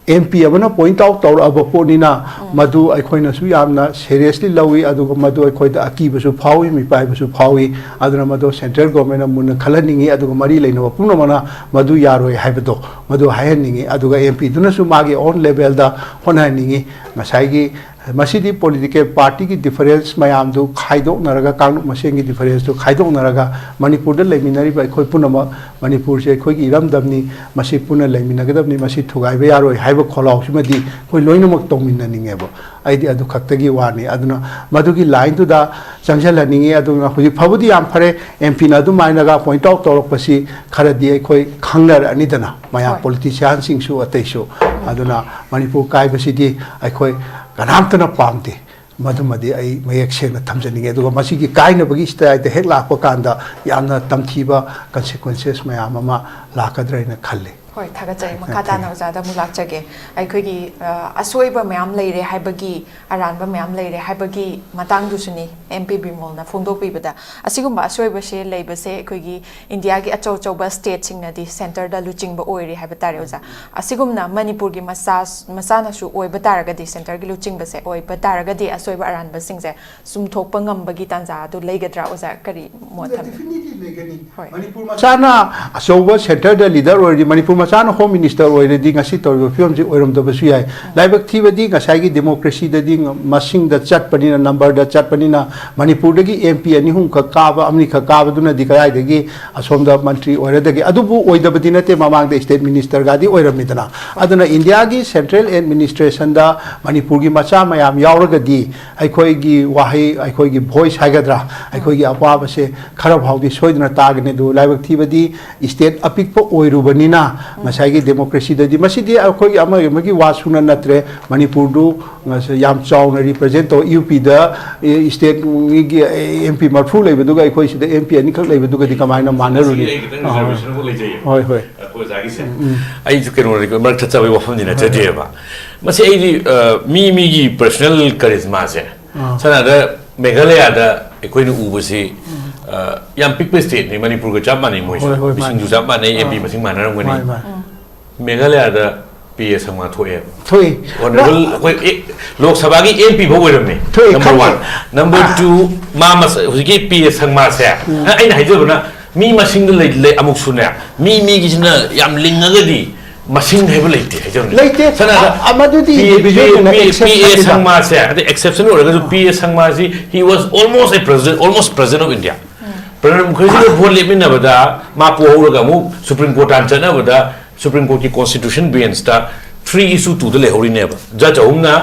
ꯑꯦꯝ ꯄꯤ ꯑꯃꯅ ꯄꯣꯏꯟꯠ ꯑꯥꯎꯠ ꯇꯧꯔꯛꯑꯕ ꯄꯣꯠꯅꯤꯅ ꯃꯗꯨ ꯑꯩꯈꯣꯏꯅꯁꯨ ꯌꯥꯝꯅ ꯁꯦꯔꯤꯌꯁꯂꯤ ꯂꯧꯏ, ꯑꯗꯨꯒ ꯃꯗꯨ ꯑꯩꯈꯣꯏꯗ ꯑꯀꯤꯕꯁꯨ ꯐꯥꯎꯏ, ꯃꯤꯄꯥꯏꯕꯁꯨ ꯐꯥꯎꯏ꯫ ꯑꯗꯨꯅ ꯃꯗꯨ ꯁꯦꯟꯇ꯭ꯔꯦꯜ ꯒꯣꯔꯃꯦꯟꯅ ꯃꯨꯟꯅ ꯈꯜꯍꯟꯅꯤꯡꯏ, ꯑꯗꯨꯒ ꯃꯔꯤ ꯂꯩꯅꯕ ꯄꯨꯝꯅꯃꯛꯅ ꯃꯗꯨ ꯌꯥꯔꯣꯏ ꯍꯥꯏꯕꯗꯣ ꯃꯗꯨ ꯍꯥꯏꯍꯟꯅꯤꯡꯏ꯫ ꯑꯗꯨꯒ ꯑꯦꯝ ꯄꯤꯗꯨꯅꯁꯨ ꯃꯥꯒꯤ ꯑꯣꯟ ꯂꯦꯚꯦꯜꯗ ꯍꯣꯠꯅꯍꯟꯅꯤꯡꯏ꯫ ꯉꯁꯥꯏꯒꯤ ꯃꯁꯤꯗꯤ ꯄꯣꯂꯤꯇꯤꯀꯦꯜ ꯄꯥꯔꯇꯤꯒꯤ ꯗꯤꯐꯔꯦꯟꯁ ꯃꯌꯥꯝꯗꯨ ꯈꯥꯏꯗꯣꯛꯅꯔꯒ, ꯀꯥꯡꯂꯨꯞ ꯃꯁꯦꯟꯒꯤ ꯗꯤꯐꯔꯦꯟꯁꯇꯨ ꯈꯥꯏꯗꯣꯛꯅꯔꯒ, ꯃꯅꯤꯄꯨꯔꯗ ꯂꯩꯃꯤꯟꯅꯔꯤꯕ ꯑꯩꯈꯣꯏ ꯄꯨꯝꯅꯃꯛ, ꯃꯅꯤꯄꯨꯔꯁꯦ ꯑꯩꯈꯣꯏꯒꯤ ꯏꯔꯝꯗꯝꯅꯤ, ꯃꯁꯤ ꯄꯨꯟꯅ ꯂꯩꯃꯤꯟꯅꯒꯗꯕꯅꯤ, ꯃꯁꯤ ꯊꯨꯒꯥꯏꯕ ꯌꯥꯔꯣꯏ ꯍꯥꯏꯕ ꯈꯣꯜꯂꯥꯎꯁꯤꯃꯗꯤ ꯑꯩꯈꯣꯏ ꯂꯣꯏꯅꯃꯛ ꯇꯧꯃꯤꯟꯅꯅꯤꯡꯉꯦꯕ꯫ ꯑꯩꯗꯤ ꯑꯗꯨ ꯈꯛꯇꯒꯤ ꯋꯥꯅꯤ꯫ ꯑꯗꯨꯅ ꯃꯗꯨꯒꯤ ꯂꯥꯏꯟꯗꯨꯗ ꯆꯪꯁꯤꯜꯍꯟꯅꯤꯡꯉꯤ꯫ ꯑꯗꯨꯅ ꯍꯧꯖꯤꯛ ꯐꯕꯨꯗꯤ ꯌꯥꯝ ꯐꯔꯦ, ꯑꯦꯝ ꯄꯤꯅ ꯑꯗꯨꯃꯥꯏꯅꯒ ꯄꯣꯏꯟꯠ ꯑꯥꯎꯠ ꯇꯧꯔꯛꯄꯁꯤ ꯈꯔꯗꯤ ꯑꯩꯈꯣꯏ ꯈꯪꯅꯔꯛꯑꯅꯤꯗꯅ, ꯃꯌꯥꯝ ꯍꯣꯏ꯫ ꯄꯣꯂꯤꯇꯤꯁꯤꯌꯥꯟꯁꯤꯡꯁꯨ ꯑꯇꯩꯁꯨ꯫ ꯑꯗꯨꯅ ꯃꯅꯤꯄꯨꯔ ꯀꯥꯏꯕꯁꯤꯗꯤ ꯑꯩꯈꯣꯏ ꯀꯅꯥꯝꯇꯅ ꯄꯥꯝꯗꯦ꯫ ꯃꯗꯨꯃꯗꯤ ꯑꯩ ꯃꯌꯦꯛ ꯁꯦꯡꯅ ꯊꯝꯖꯅꯤꯡꯉꯦ꯫ ꯑꯗꯨꯒ ꯃꯁꯤꯒꯤ ꯀꯥꯏꯅꯕꯒꯤ ꯁ꯭ꯇꯥꯏꯜꯗ ꯍꯦꯛ ꯂꯥꯛꯄ ꯀꯥꯟꯗ ꯌꯥꯝꯅ ꯇꯝꯊꯤꯕ ꯀꯟꯁꯤꯀ꯭ꯋꯦꯟꯁꯦꯁ ꯃꯌꯥꯝ ꯑꯃ ꯂꯥꯛꯀꯗ꯭ꯔꯥ ꯍꯥꯏꯅ ꯈꯜꯂꯤ꯫ ꯍꯣꯏ, ꯊꯥꯒꯠꯆꯔꯤ꯫ ꯃꯈꯥ ꯊꯥꯒꯠꯆꯔꯤ꯫ ꯇꯥꯅ ꯑꯣꯖꯥꯗ ꯑꯃꯨꯛ ꯂꯥꯛꯆꯒꯦ꯫ ꯑꯩꯈꯣꯏꯒꯤ, ꯑ, ꯑꯁꯣꯏꯕ ꯃꯌꯥꯝ ꯂꯩꯔꯦ ꯍꯥꯏꯕꯒꯤ, ꯑꯔꯥꯟꯕ ꯃꯌꯥꯝ ꯂꯩꯔꯦ ꯍꯥꯏꯕꯒꯤ ꯃꯇꯥꯡꯗꯨꯁꯨꯅꯤ ꯑꯦꯝ ꯄꯤ ꯕꯤꯃꯣꯜꯅ ꯐꯣꯡꯗꯣꯛꯄꯤꯕꯗ꯫ ꯑꯁꯤꯒꯨꯝꯕ ꯑꯁꯣꯏꯕꯁꯦ ꯂꯩꯕꯁꯦ ꯑꯩꯈꯣꯏꯒꯤ ꯏꯟꯗꯤꯌꯥꯒꯤ ꯑꯆꯧ ꯑꯆꯧꯕ ꯁ꯭ꯇꯦꯠꯁꯤꯡꯅꯗꯤ ꯁꯦꯟꯇꯔꯗ ꯂꯨꯆꯤꯡꯕ ꯑꯣꯏꯔꯦ ꯍꯥꯏꯕ ꯇꯥꯔꯦ, ꯑꯣꯖꯥ꯫ ꯑꯁꯤꯒꯨꯝꯅ ꯃꯅꯤꯄꯨꯔꯒꯤ ꯃꯆꯥ, ꯃꯆꯥꯅꯁꯨ ꯑꯣꯏꯕ ꯇꯥꯔꯒꯗꯤ, ꯁꯦꯟꯇꯔꯒꯤ ꯂꯨꯆꯤꯡꯕꯁꯦ ꯑꯣꯏꯕ ꯇꯥꯔꯒꯗꯤ, ꯑꯁꯣꯏꯕ ꯑꯔꯥꯟꯕꯁꯤꯡꯁꯦ ꯆꯨꯝꯊꯣꯛꯄ ꯉꯝꯕꯒꯤ ꯇꯥꯟꯖꯥ ꯑꯗꯨ ꯂꯩꯒꯗ꯭ꯔꯥ, ꯑꯣꯖꯥ? ꯀꯔꯤ ꯃꯣꯠ ꯊꯝꯕꯤ? Definitely ꯂꯩꯒꯅꯤ꯫ ꯍꯣꯏ꯫ ꯃꯅꯤꯄꯨꯔ ꯃꯆꯥꯅ ꯑꯆꯧꯕ ꯁꯦꯟꯇꯔꯗ ꯂꯤꯗꯔ ꯑꯣꯏꯔꯗꯤ ꯃꯅꯤꯄꯨꯔ ꯃꯆꯥ ꯃꯆꯥꯅ Home Minister ꯑꯣꯏꯔꯗꯤ ꯉꯁꯤ ꯇꯧꯔꯤꯕ ꯐꯤꯕꯝꯁꯤ ꯑꯣꯏꯔꯝꯗꯕꯁꯨ ꯌꯥꯏ꯫ ꯂꯥꯏꯕꯛ ꯊꯤꯕꯗꯤ ꯉꯁꯥꯏꯒꯤ democracy ꯗꯗꯤ ꯃꯁꯤꯡꯗ ꯆꯠꯄꯅꯤꯅ, number ꯗ ꯆꯠꯄꯅꯤꯅ, ꯃꯅꯤꯄꯨꯔꯗꯒꯤ M P ꯑꯅꯤ ꯑꯍꯨꯝ ꯈꯛ ꯀꯥꯕ, ꯑꯃꯅꯤ ꯈꯛ ꯀꯥꯕꯗꯨꯅꯗꯤ ꯀꯗꯥꯏꯗꯒꯤ ꯑꯁꯣꯝꯗ ꯃꯟꯇ꯭ꯔꯤ ꯑꯣꯏꯔꯗꯒꯦ? ꯑꯗꯨꯕꯨ ꯑꯣꯏꯗꯕꯗꯤ ꯅꯠꯇꯦ, ꯃꯃꯥꯡꯗ state minister ꯒꯗꯤ ꯑꯣꯏꯔꯝꯃꯤꯗꯅ꯫ ꯑꯗꯨꯅ ꯏꯟꯗꯤꯌꯥꯒꯤ central administration ꯗ ꯃꯅꯤꯄꯨꯔꯒꯤ ꯃꯆꯥ ꯃꯌꯥꯝ ꯌꯥꯎꯔꯒꯗꯤ ꯑꯩꯈꯣꯏꯒꯤ ꯋꯥꯍꯩ, ꯑꯩꯈꯣꯏꯒꯤ voice ꯍꯥꯏꯒꯗ꯭ꯔꯥ, ꯑꯩꯈꯣꯏꯒꯤ ꯑꯄꯥꯕꯁꯦ ꯈꯔ ꯐꯥꯎꯗꯤ ꯁꯣꯏꯗꯅ ꯇꯥꯒꯅꯤ꯫ ꯑꯗꯨ ꯂꯥꯏꯕꯛ ꯊꯤꯕꯗꯤ state ꯑꯄꯤꯛꯄ ꯑꯣꯏꯔꯨꯕꯅꯤꯅ ꯉꯁꯥꯏꯒꯤ democracy ꯗꯗꯤ ꯃꯁꯤꯗꯤ ꯑꯩꯈꯣꯏꯒꯤ ꯑꯃꯒꯤ ꯑꯃꯒꯤ ꯋꯥ ꯁꯨꯅ ꯅꯠꯇ꯭ꯔꯦ꯫ ꯃꯅꯤꯄꯨꯔꯗꯨ ꯉꯁ-, ꯌꯥꯝ ꯆꯥꯎꯅ represent ꯇꯧ꯫ U P ꯗ, ꯑꯦ, state ꯒꯤ, ꯑꯦ, M P ꯃꯔꯤꯐꯨ ꯂꯩꯕꯗꯨꯒ ꯑꯩꯈꯣꯏ ꯁꯤꯗ M P ꯑꯅꯤꯈꯛ ꯂꯩꯕꯗꯨꯒꯤ ꯀꯃꯥꯏꯅ ꯃꯥꯟꯅꯔꯨꯅꯤ? ꯑꯩ ꯈꯤꯇꯪ ꯑꯍꯣꯏ꯫ Reservation ꯑꯃꯈꯛ ꯂꯩꯖꯩꯌꯦ꯫ ꯍꯣꯏ, ꯍꯣꯏ꯫ ꯑꯩꯈꯣꯏ ꯑꯣꯖꯥꯒꯤꯁꯦ꯫ ꯎꯝ, ꯎꯝ꯫ ꯑꯩꯁꯨ ꯀꯩꯅꯣ ꯃꯔꯛ ꯊꯠꯆꯕꯒꯤ ꯋꯥꯐꯝꯗꯤ ꯅꯠꯆꯗꯦꯕ꯫ ꯃꯁꯤ ꯑꯩꯗꯤ, ꯑ, ꯃꯤ ꯃꯤꯒꯤ personal charisma ꯁꯦ꯫ ꯑꯥ꯫ ꯁꯝꯅ ꯍꯥꯏꯔꯕꯗ ꯃꯦꯘꯥꯂꯌꯥꯗ ꯑꯩꯈꯣꯏꯅ ꯎꯕꯁꯤ, ꯑ, ꯌꯥꯝ ꯄꯤꯛꯄ state ꯅꯤ, ꯃꯅꯤꯄꯨꯔꯒ ꯆꯞ ꯃꯥꯟꯅꯩ ꯃꯣꯏꯁꯨ꯫ ꯍꯣꯏ, ꯍꯣꯏ, ꯃꯥꯅꯤ꯫ ꯃꯤꯁꯤꯡꯁꯨ ꯆꯞ ꯃꯥꯟꯅꯩ, ꯑꯥ꯫ M P ꯃꯁꯤꯡ ꯃꯥꯟꯅꯔꯝꯒꯅꯤ꯫ ꯃꯥꯅꯤ, ꯃꯥꯅꯤ꯫ ꯎꯝ꯫ ꯃꯦꯘꯥꯂꯌꯥꯗ P A ꯁꯪꯃꯥ ꯊꯣꯛꯑꯦꯕ꯫ ꯊꯣꯛꯏ꯫ Honourable ꯑꯩꯈꯣꯏ, ꯑꯦ, ꯂꯣꯛ ꯁꯚꯥꯒꯤ M P ꯐꯥꯎ ꯑꯣꯏꯔꯝꯃꯦ꯫ ꯊꯣꯛꯏ, number ꯈꯪꯉꯤ꯫ One꯫ Number two, ꯃꯥ ꯃꯁ-, ꯍꯧꯖꯤꯛꯀꯤ P A ꯁꯪꯃꯥꯁꯦ, ꯎꯝ꯫ ꯑꯩꯅ ꯍꯥꯏꯖꯕꯅ ꯃꯤ ꯃꯁꯤꯡꯗ ꯂꯩ, ꯂꯩ, ꯑꯃꯨꯛꯁꯨꯅꯦ, ꯃꯤ ꯃꯤꯒꯤꯁꯤꯅ ꯌꯥꯝ ꯂꯤꯡꯉꯒꯗꯤ ꯃꯁꯤꯡ ꯍꯥꯏꯕ ꯂꯩꯇꯦ ꯍꯥꯏꯖꯕꯅꯤ꯫ ꯂꯩꯇꯦ꯫ ꯁꯝꯅ ꯍꯥꯏꯔꯕꯗ ꯑ-, ꯑ, ꯃꯗꯨꯗꯤ P A, individual ꯗꯨꯅ P A, exception P A ꯅꯤꯗ꯫ ꯁꯪꯃꯥꯁꯦ, ꯑꯗꯩ exception ꯑꯣꯏꯔꯒꯁꯨ ꯑꯥ꯫ P A ꯁꯪꯃꯥꯁꯤ, he was almost a president, almost president of India꯫ Um. ꯄ꯭ꯔꯅꯕ ꯃꯨꯈꯔꯖꯤꯒ vote ꯂꯦꯞꯃꯤꯟꯅꯕꯗ ꯃꯥ ꯄꯣꯍꯧꯔꯒ ꯑꯃꯨꯛ Supreme Court ꯇꯥꯟ ꯆꯠꯅꯕꯗ Supreme Court ꯀꯤ constitution bench ꯇ three is to two the ꯂꯩꯍꯧꯔꯤꯅꯦꯕ꯫ Judge ꯑꯍꯨꯝꯅ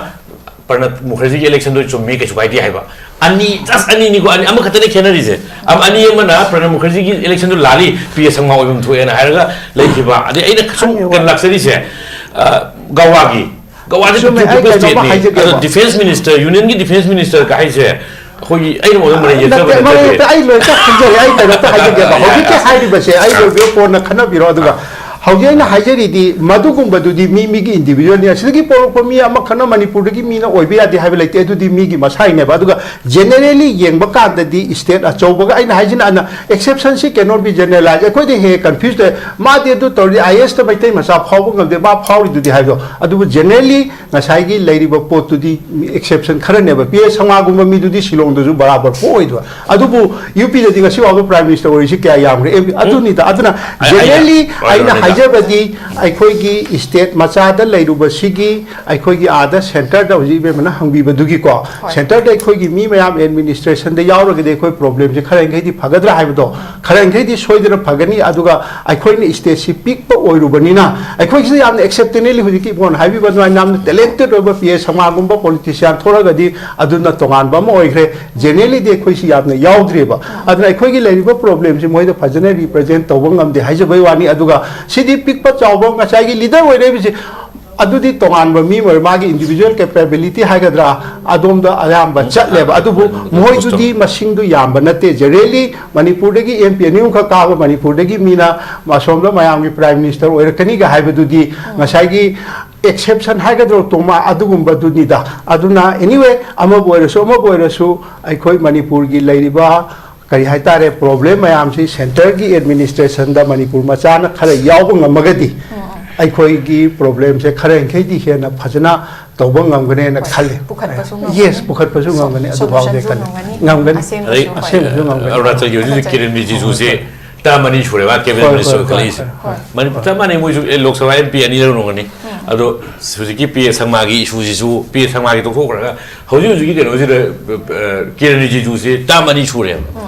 ꯄ꯭ꯔꯅꯕ ꯃꯨꯈꯔꯖꯤꯒꯤ election ꯗꯣ ꯆꯨꯝꯃꯤ, ꯀꯩꯁꯨ ꯀꯥꯏꯗꯦ ꯍꯥꯏꯕ꯫ ꯑꯅꯤ, just ꯑꯅꯤꯅꯤꯀꯣ, ꯑꯅꯤ, ꯑꯃꯈꯛꯇꯅꯦ ꯈꯦꯠꯅꯔꯤꯁꯦ꯫ ꯑꯃ, ꯑꯅꯤ ꯑꯃꯅ ꯄ꯭ꯔꯅꯕ ꯃꯨꯈꯔꯖꯤꯒꯤ election ꯗꯣ ꯂꯥꯜꯂꯤ, P A ꯁꯪꯃꯥ ꯑꯣꯏꯐꯝ ꯊꯣꯛꯑꯦꯅ ꯍꯥꯏꯔꯒ ꯂꯩꯈꯤꯕ꯫ ꯑꯗꯩ ꯑꯩꯅ ꯁꯨꯝ ꯈꯪꯉꯦ, ꯀꯩꯅꯣ ꯂꯥꯛꯆꯔꯤꯁꯦ, ꯑ, ꯒꯋꯥꯒꯤ, ꯒꯋꯥꯁꯦ ꯆꯨꯝꯃꯦ, ꯑꯩ ꯄꯤꯛꯇ꯭ꯔꯨ ꯄꯤꯛꯄ ꯀꯩꯅꯣꯝꯃ state ꯅꯤ꯫ ꯑꯗꯣ ꯍꯥꯏꯖꯒꯦꯕ꯫ Defence minister, union ꯒꯤ defence minister ꯀ ꯍꯥꯏꯁꯦ, ꯑꯩꯈꯣꯏꯒꯤ, ꯑꯩꯅ ꯃꯉꯣꯟꯗ ꯃꯔꯩ ꯅꯠꯇꯦ, ꯌꯦꯠꯆꯕ ꯃꯔꯩ ꯅꯠꯆꯗꯦ꯫ ꯅꯠꯇꯦ, ꯑꯩ ꯂꯣꯏꯅ ꯈꯪꯖꯔꯦ꯫ ꯑꯩ ꯀꯩꯅꯣꯝꯇ ꯍꯥꯏꯖꯒꯦꯕ꯫ ꯑ, ꯍꯧꯖꯤꯛꯀꯤ ꯑ, ꯍꯥꯏꯔꯤꯕꯁꯦ ꯑꯩ ꯑ꯫ ꯂꯣꯏꯕꯤꯌꯨ, ꯀꯣꯟꯅ ꯈꯟꯅꯕꯤꯔꯣ꯫ ꯑꯗꯨꯒ ꯑ꯫ ꯍꯧꯖꯤꯛ ꯑꯩꯅ ꯍꯥꯏꯖꯔꯤꯗꯤ ꯃꯗꯨꯒꯨꯝꯕꯗꯨꯗꯤ ꯃꯤ ꯃꯤꯒꯤ individual ꯅꯤ꯫ ꯑꯁꯤꯗꯒꯤ ꯄꯣꯛꯂꯛꯄ ꯃꯤ ꯑꯃꯈꯛꯅ ꯃꯅꯤꯄꯨꯔꯗꯒꯤ ꯃꯤꯅ ꯑꯣꯏꯕ ꯌꯥꯗꯦ ꯍꯥꯏꯕ ꯂꯩꯇꯦ꯫ ꯑꯗꯨꯗꯤ ꯃꯤꯒꯤ ꯃꯁꯥꯏꯅꯦꯕ꯫ ꯑꯗꯨꯒ generally ꯌꯦꯡꯕ ꯀꯥꯟꯗꯗꯤ state ꯑꯆꯧꯕꯒ, ꯑꯩꯅ ꯍꯥꯏꯁꯤꯅ ꯑꯅ, exception ꯁꯤ cannot be generalized꯫ ꯑꯩꯈꯣꯏꯗ ꯍꯦꯛ ꯍꯦꯛ confuse ꯇꯧꯋꯦ꯫ ꯃꯥꯗꯤ ꯑꯗꯨ ꯇꯧꯔꯗꯤ I A S ꯇ ꯃꯩꯇꯩ ꯃꯆꯥ ꯐꯥꯎꯕ ꯉꯝꯗꯦ, ꯃꯥ ꯐꯥꯎꯔꯤꯗꯨꯗꯤ ꯍꯥꯏꯕꯗꯣ꯫ ꯑꯗꯨꯕꯨ generally ꯉꯁꯥꯏꯒꯤ ꯂꯩꯔꯤꯕ ꯄꯣꯠꯇꯨꯗꯤ exception ꯈꯔꯅꯦꯕ꯫ P A ꯁꯪꯃꯥꯒꯨꯝꯕ ꯃꯤꯗꯨꯗꯤ ꯁꯤꯂꯣꯡꯗꯁꯨ ꯕꯔꯥꯕꯔ ꯄꯣꯛꯑꯣꯏꯗꯕ꯫ ꯑꯗꯨꯕꯨ U P ꯗꯗꯤ ꯉꯁꯤ ꯐꯥꯎꯕ Prime Minister ꯑꯣꯏꯔꯤꯁꯤ ꯀꯌꯥ ꯌꯥꯝꯈ꯭ꯔꯦ? ꯑꯗꯨꯅꯤꯗ꯫ ꯑꯗꯨꯅ ꯑꯩ, ꯑꯩꯅ, generally ꯑꯩꯅ ꯍꯣꯏ, ꯍꯣꯏ, ꯍꯣꯏ꯫ ꯍꯥꯏꯖꯕꯗꯤ, ꯑꯩꯈꯣꯏꯒꯤ ꯏꯁꯇꯦꯠ ꯃꯆꯥꯗ ꯂꯩꯔꯨꯕꯁꯤꯒꯤ, ꯑꯩꯈꯣꯏꯒꯤ ꯑꯥꯗ ꯁꯦꯟꯇꯔꯗ ꯍꯧꯖꯤꯛ ꯏꯕꯦꯝꯃꯅ ꯍꯪꯕꯤꯕꯗꯨꯒꯤꯀꯣ, ꯍꯣꯏ꯫ ꯁꯦꯟꯇꯔꯗ ꯑꯩꯈꯣꯏꯒꯤ ꯃꯤ ꯃꯌꯥꯝ ꯑꯦꯗꯃꯤꯅꯤꯁꯇ꯭ꯔꯦꯁꯟꯗ ꯌꯥꯎꯔꯒꯗꯤ ꯑꯩꯈꯣꯏ ꯄ꯭ꯔꯣꯕ꯭ꯂꯦꯝꯁꯦ ꯈꯔ ꯃꯈꯩꯗꯤ ꯐꯒꯗ꯭ꯔꯥ ꯍꯥꯏꯕꯗꯣ, ꯈꯔ ꯃꯈꯩꯗꯤ ꯁꯣꯏꯗꯅ ꯐꯒꯅꯤ꯫ ꯑꯗꯨꯒ ꯑꯩꯈꯣꯏꯅ ꯏꯁꯇꯦꯠꯁꯤ ꯄꯤꯛꯄ ꯑꯣꯏꯔꯨꯕꯅꯤꯅ, ꯑꯩꯈꯣꯏꯁꯤꯗ ꯌꯥꯝꯅ ꯑꯦꯛꯁꯦꯞꯇꯦꯅꯦꯜꯂꯤ, ꯍꯧꯖꯤꯛꯀꯤ ꯏꯕꯣꯟ ꯍꯥꯏꯕꯤꯕ ꯑꯗꯨꯃꯥꯏꯅ ꯌꯥꯝꯅ ꯇꯦꯂꯦꯟꯇꯦꯠ ꯑꯣꯏꯕ ꯄꯤ ꯑꯦ ꯁꯪꯃꯥꯒꯨꯝꯕ ꯄꯣꯂꯤꯇꯤꯁꯤꯌꯥꯟ ꯊꯣꯛꯂꯒꯗꯤ ꯑꯗꯨꯅ ꯇꯣꯉꯥꯟꯕ ꯑꯃ ꯑꯣꯏꯈ꯭ꯔꯦ꯫ ꯖꯦꯅꯔꯦꯜꯂꯤꯗꯤ ꯑꯩꯈꯣꯏꯁꯤ ꯌꯥꯝꯅ ꯌꯥꯎꯗ꯭ꯔꯦꯕ꯫ ꯑꯗꯨꯅ ꯑꯩꯈꯣꯏꯒꯤ ꯂꯩꯔꯤꯕ ꯄ꯭ꯔꯣꯕ꯭ꯂꯦꯝꯁꯤ ꯃꯣꯏꯗ ꯐꯖꯅ ꯔꯤꯄ꯭ꯔꯖꯦꯟ ꯇꯧꯕ ꯉꯝꯗꯦ ꯍꯥꯏꯖꯕꯩ ꯋꯥꯅꯤ꯫ ꯑꯗꯨꯒ ꯁꯤꯗꯤ ꯄꯤꯛꯄ ꯆꯥꯎꯕ, ꯉꯁꯥꯏꯒꯤ ꯂꯤꯗꯔ ꯑꯣꯏꯔꯛꯏꯕꯁꯤ, ꯑꯗꯨꯗꯤ ꯇꯣꯉꯥꯟꯕ ꯃꯤ ꯑꯣꯏꯔꯦ, ꯃꯥꯒꯤ ꯏꯟꯗꯤꯕꯤꯖꯨꯋꯦꯜ ꯀꯦꯄꯦꯕꯤꯂꯤꯇꯤ ꯍꯥꯏꯒꯗ꯭ꯔꯥ, ꯑꯗꯣꯝꯗ ꯑꯌꯥꯝꯕ ꯆꯠꯂꯦꯕ꯫ ꯑꯗꯨꯕꯨ ꯃꯈꯣꯏꯗꯨꯗꯤ ꯃꯁꯤꯡꯗꯨ ꯌꯥꯝꯕ ꯅꯠꯇꯦ꯫ ꯖꯦꯅꯔꯦꯜꯂꯤ ꯃꯅꯤꯄꯨꯔꯗꯒꯤ ꯑꯦꯝ ꯄꯤ ꯑꯅꯤ ꯑꯍꯨꯝꯈꯛ ꯀꯥꯕ ꯃꯅꯤꯄꯨꯔꯗꯒꯤ ꯃꯤꯅ ꯑꯁꯣꯝꯗ ꯃꯌꯥꯝꯒꯤ ꯄ꯭ꯔꯥꯏꯝ ꯃꯤꯅꯤꯁꯇꯔ ꯑꯣꯏꯔꯛꯀꯅꯤꯒ ꯍꯥꯏꯕꯗꯨꯗꯤ ꯉꯁꯥꯏꯒꯤ ꯑꯦꯛꯁꯦꯞꯁꯟ ꯍꯥꯏꯒꯗ꯭ꯔꯣ, ꯇꯣꯉꯥꯟ ꯑꯗꯨꯒꯨꯝꯕꯗꯨꯅꯤꯗ꯫ ꯑꯗꯨꯅ ꯑꯦꯅꯤꯋꯦ, ꯑꯃꯕꯨ ꯑꯣꯏꯔꯁꯨ ꯑꯃꯕꯨ ꯑꯣꯏꯔꯁꯨ, ꯑꯩꯈꯣꯏ ꯃꯅꯤꯄꯨꯔꯒꯤ ꯂꯩꯔꯤꯕ ꯀꯔꯤ ꯍꯥꯏꯇꯥꯔꯦ, ꯄ꯭ꯔꯣꯕ꯭ꯂꯦꯝ ꯃꯌꯥꯝꯁꯤ ꯁꯦꯟꯇꯔꯒꯤ ꯑꯦꯗꯃꯤꯅꯤꯁꯇ꯭ꯔꯦꯁꯟꯗ ꯃꯅꯤꯄꯨꯔ ꯃꯆꯥꯅ ꯈꯔ ꯌꯥꯎꯕ ꯉꯝꯃꯒꯗꯤ ꯑꯩꯈꯣꯏꯒꯤ ꯄ꯭ꯔꯣꯕ꯭ꯂꯦꯝꯁꯦ ꯈꯔ ꯃꯈꯩꯗꯤ ꯍꯦꯟꯅ ꯐꯖꯅ ꯇꯧꯕ ꯉꯝꯒꯅꯦꯅ ꯈꯜꯂꯤ꯫ ꯄꯨꯈꯠꯄꯁꯨ ꯉꯝꯒꯅꯤ꯫ ꯌꯦꯁ, ꯄꯨꯈꯠꯄꯁꯨ ꯉꯝꯒꯅꯤ, ꯑꯗꯨ ꯐꯥꯎꯗꯤ ꯁꯣꯂꯨꯁꯟꯁꯨ ꯈꯜꯂꯤ꯫ ꯉꯝꯒꯅꯤ꯫ ꯉꯝꯒꯅꯤ꯫ ꯑꯗꯩ ꯑꯁꯦꯡꯕꯁꯨ ꯑꯁꯦꯡꯕꯁꯨ ꯉꯝꯒꯅꯤ꯫ ꯑꯔꯨꯅꯥꯆꯜꯒꯤ ꯍꯧꯖꯤꯛ ꯍꯧꯖꯤꯛ ꯀꯤꯔꯟ ꯔꯤꯖꯤꯖꯨꯁꯦ ꯇꯔꯝ ꯑꯅꯤ ꯁꯨꯔꯦꯕ ꯀꯦꯕꯤꯅꯦꯠ ꯍꯣꯏ, ꯍꯣꯏ, ꯃꯤꯅꯤꯁꯇꯔ ꯍꯣꯏ, ꯈꯜꯂꯛꯏꯁꯦ꯫ ꯍꯣꯏ꯫ ꯃꯅꯤꯄꯨꯔ ꯆꯞ ꯃꯥꯟꯅꯩ, ꯃꯣꯏꯁꯨ, ꯑꯦ, ꯂꯣꯛ ꯁꯚꯥ ꯑꯦꯝ ꯄꯤ ꯑꯅꯤꯔꯛ ꯑꯣꯏꯔꯝꯒꯅꯤ꯫ ꯑꯗꯣ ꯍꯧꯖꯤꯛꯀꯤ ꯄꯤ ꯑꯦ ꯁꯪꯃꯥꯒꯤ ꯏꯁꯨꯁꯤꯁꯨ, ꯄꯤ ꯑꯦ ꯁꯪꯃꯥꯒꯤ ꯇꯣꯛꯊꯣꯛꯈ꯭ꯔꯒ ꯍꯧꯖꯤꯛ ꯍꯧꯖꯤꯛꯀꯤ ꯀꯩꯅꯣꯁꯤꯗ, ꯑ, ꯀꯤꯔꯟ ꯔꯤꯖꯤꯖꯨꯁꯦ ꯇꯔꯝ ꯑꯅꯤ ꯁꯨꯔꯦꯕ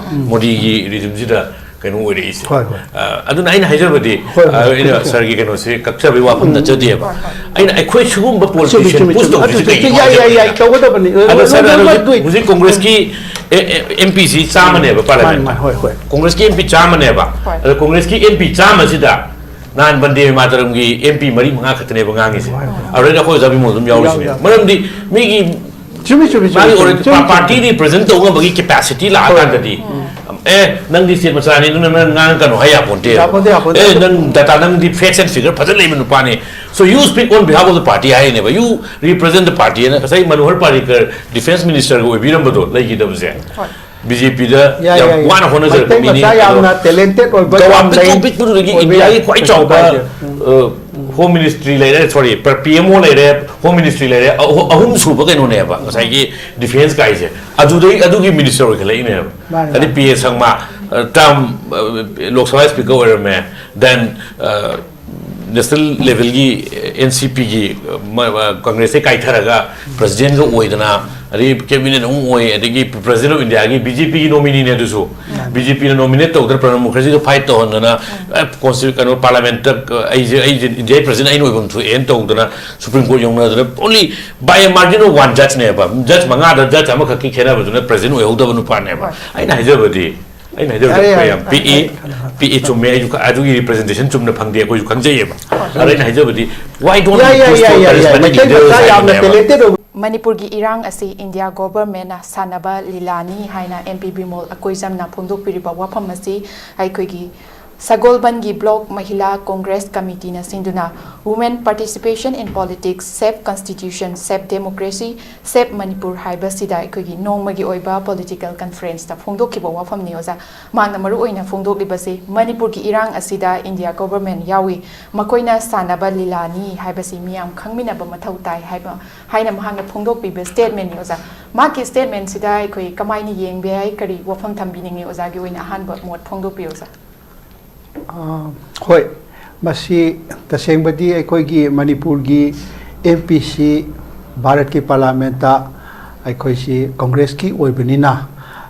ꯃꯣꯗꯤꯒꯤ ꯔꯤꯖꯤꯝꯁꯤꯗ ꯀꯩꯅꯣ ꯑꯣꯏꯔꯛꯏꯁꯦ꯫ ꯍꯣꯏ, ꯍꯣꯏ꯫ ꯑ, ꯑꯗꯨꯅ ꯑꯩꯅ ꯍꯥꯏꯖꯕꯗꯤ, ꯍꯣꯏ, ꯍꯣꯏ, ꯑ, ꯑꯩꯅ ꯆꯨꯝꯃꯤ, ꯆꯨꯝꯃꯤ꯫ ꯁꯥꯔꯒꯤ ꯀꯩꯅꯣꯁꯦ ꯀꯛꯆꯕꯒꯤ ꯋꯥꯐꯝ ꯅꯠꯆꯗꯦꯕ꯫ ꯍꯣꯏ, ꯍꯣꯏ꯫ ꯑꯩꯅ ꯑꯩꯈꯣꯏ ꯁꯤꯒꯨꯝꯕ ꯆꯨꯝꯃꯤ, ꯄꯣꯂꯤꯇꯤꯁꯤꯌꯥꯟ ꯆꯨꯝꯃꯤ, ꯄꯨꯁ ꯆꯨꯝꯃꯤ꯫ ꯇꯧꯕꯁꯤ ꯑꯗꯨ ꯀꯩꯒꯤꯅꯣ ꯌꯥꯏ, ꯌꯥꯏ, ꯌꯥꯏ, ꯍꯥꯏꯕꯗ, ꯇꯧꯒꯗꯕꯅꯤ꯫ ꯑꯗꯣ ꯁꯥꯔ, ꯂꯣꯏꯅꯃꯛ ꯍꯧꯖꯤꯛ, ꯑꯗꯨ ꯍꯧꯖꯤꯛ ꯀꯣꯡꯒ꯭ꯔꯦꯁꯀꯤ ꯑꯦ, ꯑꯦ, ꯑꯦꯝ ꯄꯤꯁꯤ ꯆꯥꯝꯃꯅꯦꯕ ꯃꯥꯅꯤ, ꯄꯥꯔꯂꯤꯌꯥꯃꯦꯟꯗ꯫ ꯃꯥꯅꯤ, ꯍꯣꯏ, ꯍꯣꯏ꯫ ꯀꯣꯡꯒ꯭ꯔꯦꯁꯀꯤ ꯑꯦꯝ ꯄꯤ ꯆꯥꯝꯃꯅꯦꯕ꯫ ꯍꯣꯏ꯫ ꯑꯗꯣ ꯀꯣꯡꯒ꯭ꯔꯦꯁꯀꯤ ꯑꯦꯝ ꯄꯤ ꯆꯥꯝꯃꯁꯤꯗ ꯅꯍꯥꯟ ꯕꯟꯗꯦ ꯃꯥꯇꯔꯝꯒꯤ ꯑꯦꯝ ꯄꯤ ꯃꯔꯤ ꯃꯉꯥ ꯈꯛꯇꯅꯦꯕ ꯉꯥꯡꯉꯤꯁꯦ꯫ ꯍꯣꯏ, ꯍꯣꯏ꯫ ꯑꯗꯨꯗꯩꯗ ꯑꯩꯈꯣꯏ ꯑꯣꯖꯥ ꯕꯤꯃꯣꯜ ꯑꯗꯨꯝ ꯌꯥꯎꯔꯤꯁꯤꯅꯦ꯫ ꯌꯥꯎ, ꯌꯥꯎ꯫ ꯃꯔꯝꯗꯤ ꯃꯤꯒꯤ ꯆꯨꯝꯃꯤ, ꯆꯨꯝꯃꯤ, ꯆꯨꯝꯃꯤ, ꯃꯥꯒꯤ ꯆꯨꯝꯃꯤ, ꯑꯣꯏꯔ-, ꯆꯨꯝꯃꯤ, ꯄꯥ-, ꯆꯨꯝꯃꯤ꯫ ꯄꯥꯔꯇꯤ ꯔꯤꯄ꯭ꯔꯖꯦꯟ ꯇꯧꯕ ꯉꯝꯕꯒꯤ ꯀꯦꯄꯥꯁꯤꯇꯤ ꯂꯥꯛꯑꯀꯥꯟꯗꯗꯤ, ꯍꯣꯏ꯫ ꯑꯦ, ꯅꯪꯗꯤ ꯁ꯭ꯇꯦꯠ ꯃꯆꯥꯅꯤ, ꯑꯗꯨꯅ ꯅꯪ ꯉꯥꯡꯉꯛꯀꯅꯨ ꯍꯥꯏ ꯌꯥꯄꯣꯟꯇꯦ꯫ ꯌꯥꯄꯣꯟꯇꯦ, ꯌꯥꯄꯣꯟꯇꯦ꯫ ꯑꯦ, ꯅꯪ ꯗꯇꯥ, ꯅꯪꯗꯤ facts and figure ꯐꯖꯅ ꯂꯩꯕ ꯅꯨꯄꯥꯅꯤ꯫ So you speak on behalf of the party ꯍꯥꯏꯔꯤꯅꯦꯕ꯫ You represent the party ꯍꯥꯏꯅ ꯉꯁꯥꯏ ꯃꯅꯣꯍꯔ ꯄꯥꯔꯤꯀꯔ ꯗꯤꯐꯦꯟꯁ ꯃꯤꯅꯤꯁꯇꯔꯒ ꯑꯣꯏꯕꯤꯔꯝꯕꯗꯣ ꯂꯩꯈꯤꯗꯕꯁꯦ꯫ ꯍꯣꯏ꯫ ꯕꯤ ꯖꯦ ꯄꯤꯗ ꯌꯥꯏ, ꯌꯥꯝ ꯌꯥꯏ, ꯌꯥꯏ꯫ ꯋꯥꯅ ꯍꯣꯠꯅꯖꯔꯛꯄ ꯃꯩꯇꯩ ꯃꯤꯅꯤ꯫ ꯃꯆꯥ ꯑꯗꯣ ꯌꯥꯝꯅ ꯇꯦꯂꯦꯟꯇꯦꯠ ꯑꯣꯏꯕ ꯒꯋꯥ ꯌꯥꯝ ꯄꯤꯛꯇ꯭ꯔꯨ ꯂꯩ꯫ ꯄꯤꯛꯇ꯭ꯔꯨꯗꯒꯤ ꯑꯣꯏꯕ ꯏꯟꯗꯤꯌꯥꯒꯤ ꯌꯥꯏ꯫ ꯈ꯭ꯋꯥꯏ ꯀꯩꯁꯨ ꯆꯥꯎꯕ, ꯀꯥꯏꯗꯦ꯫ ꯎꯝ꯫ ꯑ, ꯍꯣꯝ ꯃꯤꯅꯤꯁꯇ꯭ꯔꯤ ꯂꯩꯔꯦ, ꯁꯣꯔꯤ, ꯄꯤ ꯑꯦꯝ ꯑꯣ ꯂꯩꯔꯦ, ꯍꯣꯝ ꯃꯤꯅꯤꯁꯇ꯭ꯔꯤ ꯂꯩꯔꯦ, ꯑꯍꯨ-, ꯑꯍꯨꯝ ꯁꯨꯕ ꯀꯩꯅꯣꯅꯦꯕ, ꯉꯁꯥꯏꯒꯤ ꯗꯤꯐꯦꯟꯁ ꯀꯥꯏꯁꯦ꯫ ꯑꯗꯨꯗꯩ, ꯑꯗꯨꯒꯤ ꯃꯤꯅꯤꯁꯇꯔ ꯑꯣꯏꯈꯠꯂꯛꯏꯅꯦꯕ꯫ ꯃꯥꯅꯦ, ꯑꯗꯩ ꯃꯥꯅꯦ꯫ ꯄꯤ ꯑꯦ ꯁꯪꯃꯥ, ꯑ, ꯇꯔꯝ, ꯑ, ꯂꯣꯛ ꯁꯚꯥ ꯁ꯭ꯄꯤꯀꯔ ꯑꯣꯏꯔꯝꯃꯦ, then, ꯑ, ꯅꯦꯁꯅꯦꯜ ꯂꯦꯚꯦꯜꯒꯤ ꯑꯦꯟ ꯁꯤ ꯄꯤꯒꯤ ꯀꯪꯒ꯭ꯔꯦꯁꯇꯩ ꯀꯥꯏꯊꯔꯒ ꯄ꯭ꯔꯁꯤꯗꯦꯟꯒ ꯑꯣꯏꯗꯅ, ꯑꯗꯒꯤ ꯀꯦꯕꯤꯅꯦꯠ ꯑꯃꯨꯛ ꯑꯣꯏ, ꯑꯗꯒꯤ ꯄ꯭ꯔꯁꯤꯗꯦꯟ ꯑꯣꯐ ꯏꯟꯗꯤꯌꯥꯒꯤ ꯕꯤ ꯖꯦ ꯄꯤꯒꯤ ꯅꯣꯃꯤꯅꯤꯅꯦ ꯑꯗꯨꯁꯨ꯫ ꯕꯤ ꯖꯦ ꯄꯤꯅ ꯅꯣꯃꯤꯅꯦꯠ ꯇꯧꯗꯅ ꯄ꯭ꯔꯅꯕ ꯃꯨꯈꯔꯖꯤꯗ ꯐꯥꯏꯠ ꯇꯧꯍꯟꯗꯅ, ꯑꯦ, ꯀꯣꯟꯁꯇꯤ-, ꯀꯩꯅꯣ, ꯄꯥꯔꯂꯥꯃꯦꯟꯠꯇ, ꯑ, ꯑꯩꯁꯦ, ꯑꯩꯁꯦ ꯏꯟꯗꯤꯌꯥꯒꯤ ꯄ꯭ꯔꯁꯤꯗꯦꯟ ꯑꯩꯅ ꯑꯣꯏꯐꯝ ꯊꯣꯛꯑꯦꯅ ꯇꯧꯗꯅ ꯁꯨꯄ꯭ꯔꯤꯝ ꯀꯣꯔꯠ ꯌꯧꯅꯗꯅ, only by a margin of one judgeꯅꯦꯕ, ꯖꯖ ꯃꯉꯥꯗ ꯖꯖ ꯑꯃꯈꯛꯀꯤ ꯈꯦꯠꯅꯕꯗꯨꯅ ꯄ꯭ꯔꯁꯤꯗꯦꯟ ꯑꯣꯏꯍꯧꯗꯕ ꯅꯨꯄꯥꯅꯦꯕ꯫ ꯍꯣꯏ꯫ ꯑꯩꯅ ꯍꯥꯏꯖꯕꯗꯤ, ꯑꯩꯅ ꯍꯥꯏꯖꯕꯗꯤ ꯌꯥꯔꯦ, ꯑꯩꯈꯣꯏ ꯌꯥꯔꯦ, ꯌꯥꯝ ꯌꯥꯔꯦ, ꯄꯤꯛꯏ, ꯌꯥꯔꯦ, ꯌꯥꯔꯦ꯫ ꯄꯤꯛꯏ, ꯆꯨꯝꯃꯦ, ꯑꯩꯁꯨ ꯈ-, ꯑꯗꯨꯒꯤ ꯔꯤꯄ꯭ꯔꯖꯦꯟꯇꯦꯁꯟ ꯆꯨꯝꯅ ꯐꯪꯗꯦ, ꯑꯩꯈꯣꯏꯁꯨ ꯈꯪꯖꯩꯌꯦꯕ꯫ ꯑꯗ ꯑꯩꯅ ꯍꯥꯏꯖꯕꯗꯤ, why don't we ꯌꯥꯏ, ꯌꯥꯏ, push ꯌꯥꯏ, for ꯌꯥꯏ, ꯌꯥꯏ꯫ charismatic ꯃꯩꯇꯩ ꯃꯆꯥ leaders ꯌꯥꯝꯅ ꯍꯥꯏꯕꯅꯦꯕ꯫ Talented ꯑꯣꯏꯕ꯫ ꯃꯅꯤꯄꯨꯔꯒꯤ ꯏꯔꯥꯡ ꯑꯁꯤ ꯏꯟꯗꯤꯌꯥ ꯒꯣꯚꯔꯟꯃꯦꯟꯠꯅ ꯁꯥꯟꯅꯕ ꯂꯤꯂꯥꯅꯤ ꯍꯥꯏꯅ ꯑꯦꯝ ꯄꯤ ꯕꯤꯃꯣꯜ ꯑꯀꯣꯏꯖꯝꯅ ꯐꯣꯡꯗꯣꯛꯄꯤꯔꯤꯕ ꯋꯥꯐꯝ ꯑꯁꯤ ꯑꯩꯈꯣꯏꯒꯤ ꯁꯒꯣꯜꯕꯟꯒꯤ ꯕ꯭ꯂꯣꯛ ꯃꯍꯤꯂꯥ ꯀꯣꯡꯒ꯭ꯔꯦꯁ ꯀꯃꯤꯇꯤꯅ ꯁꯤꯟꯗꯨꯅ Women Participation in Politics, Save Constitution, Save Democracy, Save Manipur ꯍꯥꯏꯕꯁꯤꯗ ꯑꯩꯈꯣꯏꯒꯤ ꯅꯣꯡꯃꯒꯤ ꯑꯣꯏꯕ ꯄꯣꯂꯤꯇꯤꯀꯦꯜ ꯀꯟꯐꯔꯦꯟꯁꯇ ꯐꯣꯡꯗꯣꯛꯈꯤꯕ ꯋꯥꯐꯝꯅꯤ, ꯑꯣꯖꯥ꯫ ꯃꯍꯥꯛꯅ ꯃꯔꯨ ꯑꯣꯏꯅ ꯐꯣꯡꯗꯣꯛꯂꯤꯕꯁꯤ ꯃꯅꯤꯄꯨꯔꯒꯤ ꯏꯔꯥꯡ ꯑꯁꯤꯗ ꯏꯟꯗꯤꯌꯥ ꯒꯣꯚꯔꯟꯃꯦꯟꯠ ꯌꯥꯎꯏ, ꯃꯈꯣꯏꯅ ꯁꯥꯟꯅꯕ ꯂꯤꯂꯥꯅꯤ ꯍꯥꯏꯕꯁꯤ ꯃꯤꯌꯥꯝ ꯈꯪꯃꯤꯟꯅꯕ ꯃꯊꯧ ꯇꯥꯏ ꯍꯥꯏꯕ, ꯍꯥꯏꯅ ꯃꯍꯥꯛꯅ ꯐꯣꯡꯗꯣꯛꯄꯤꯕ ꯁ꯭ꯇꯦꯠꯃꯦꯟꯠꯅꯤ, ꯑꯣꯖꯥ꯫ ꯃꯍꯥꯛꯀꯤ ꯁ꯭ꯇꯦꯠꯃꯦꯟꯠꯁꯤꯗ ꯑꯩꯈꯣꯏ ꯀꯃꯥꯏꯅ ꯌꯦꯡꯕ ꯌꯥꯏ? ꯀꯔꯤ ꯋꯥꯐꯝ ꯊꯝꯕꯤꯅꯤꯡꯉꯤ? ꯑꯣꯖꯥꯒꯤ ꯑꯣꯏꯅ ꯑꯍꯥꯟꯕ ꯃꯣꯠ ꯐꯣꯡꯗꯣꯛꯄꯤꯌꯨ, ꯑꯣꯖꯥ꯫ ꯑ, ꯍꯣꯏ, ꯃꯁꯤ ꯇꯁꯦꯡꯕꯗꯤ ꯑꯩꯈꯣꯏꯒꯤ ꯃꯅꯤꯄꯨꯔꯒꯤ ꯑꯦꯝ ꯄꯤꯁꯤ ꯚꯥꯔꯠꯀꯤ ꯄꯥꯔꯂꯥꯃꯦꯟꯠꯇ ꯑꯩꯈꯣꯏꯁꯤ ꯀꯣꯡꯒ꯭ꯔꯦꯁꯀꯤ ꯑꯣꯏꯕꯅꯤꯅ,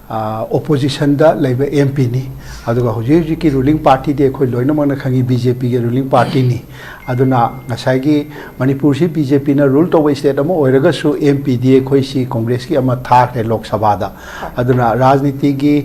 ꯑ, ꯑꯣꯄꯣꯖꯤꯁꯟꯗ ꯂꯩꯕ ꯑꯦꯝ ꯄꯤꯅꯤ꯫ ꯑꯗꯨꯒ ꯍꯧꯖꯤꯛ ꯍꯧꯖꯤꯛꯀꯤ ꯔꯨꯂꯤꯡ ꯄꯥꯔꯇꯤꯗꯤ ꯑꯩꯈꯣꯏ ꯂꯣꯏꯅꯃꯛꯅ ꯈꯪꯉꯤ, ꯕꯤ ꯖꯦ ꯄꯤꯒꯤ ꯔꯨꯂꯤꯡ ꯄꯥꯔꯇꯤꯅꯤ꯫ ꯑꯗꯨꯅ ꯉꯁꯥꯏꯒꯤ ꯃꯅꯤꯄꯨꯔꯁꯤ ꯕꯤ ꯖꯦ ꯄꯤꯅ ꯔꯨꯜ ꯇꯧꯕ ꯁ꯭ꯇꯦꯠ ꯑꯃ ꯑꯣꯏꯔꯒꯁꯨ ꯑꯦꯝ ꯄꯤꯗꯤ ꯑꯩꯈꯣꯏꯁꯤ ꯀꯣꯡꯒ꯭ꯔꯦꯁꯀꯤ ꯑꯃ ꯊꯥꯈ꯭ꯔꯦ ꯂꯣꯛ ꯁꯚꯥꯗ꯫ ꯑꯗꯨꯅ ꯔꯥꯖꯅꯤꯇꯤꯒꯤ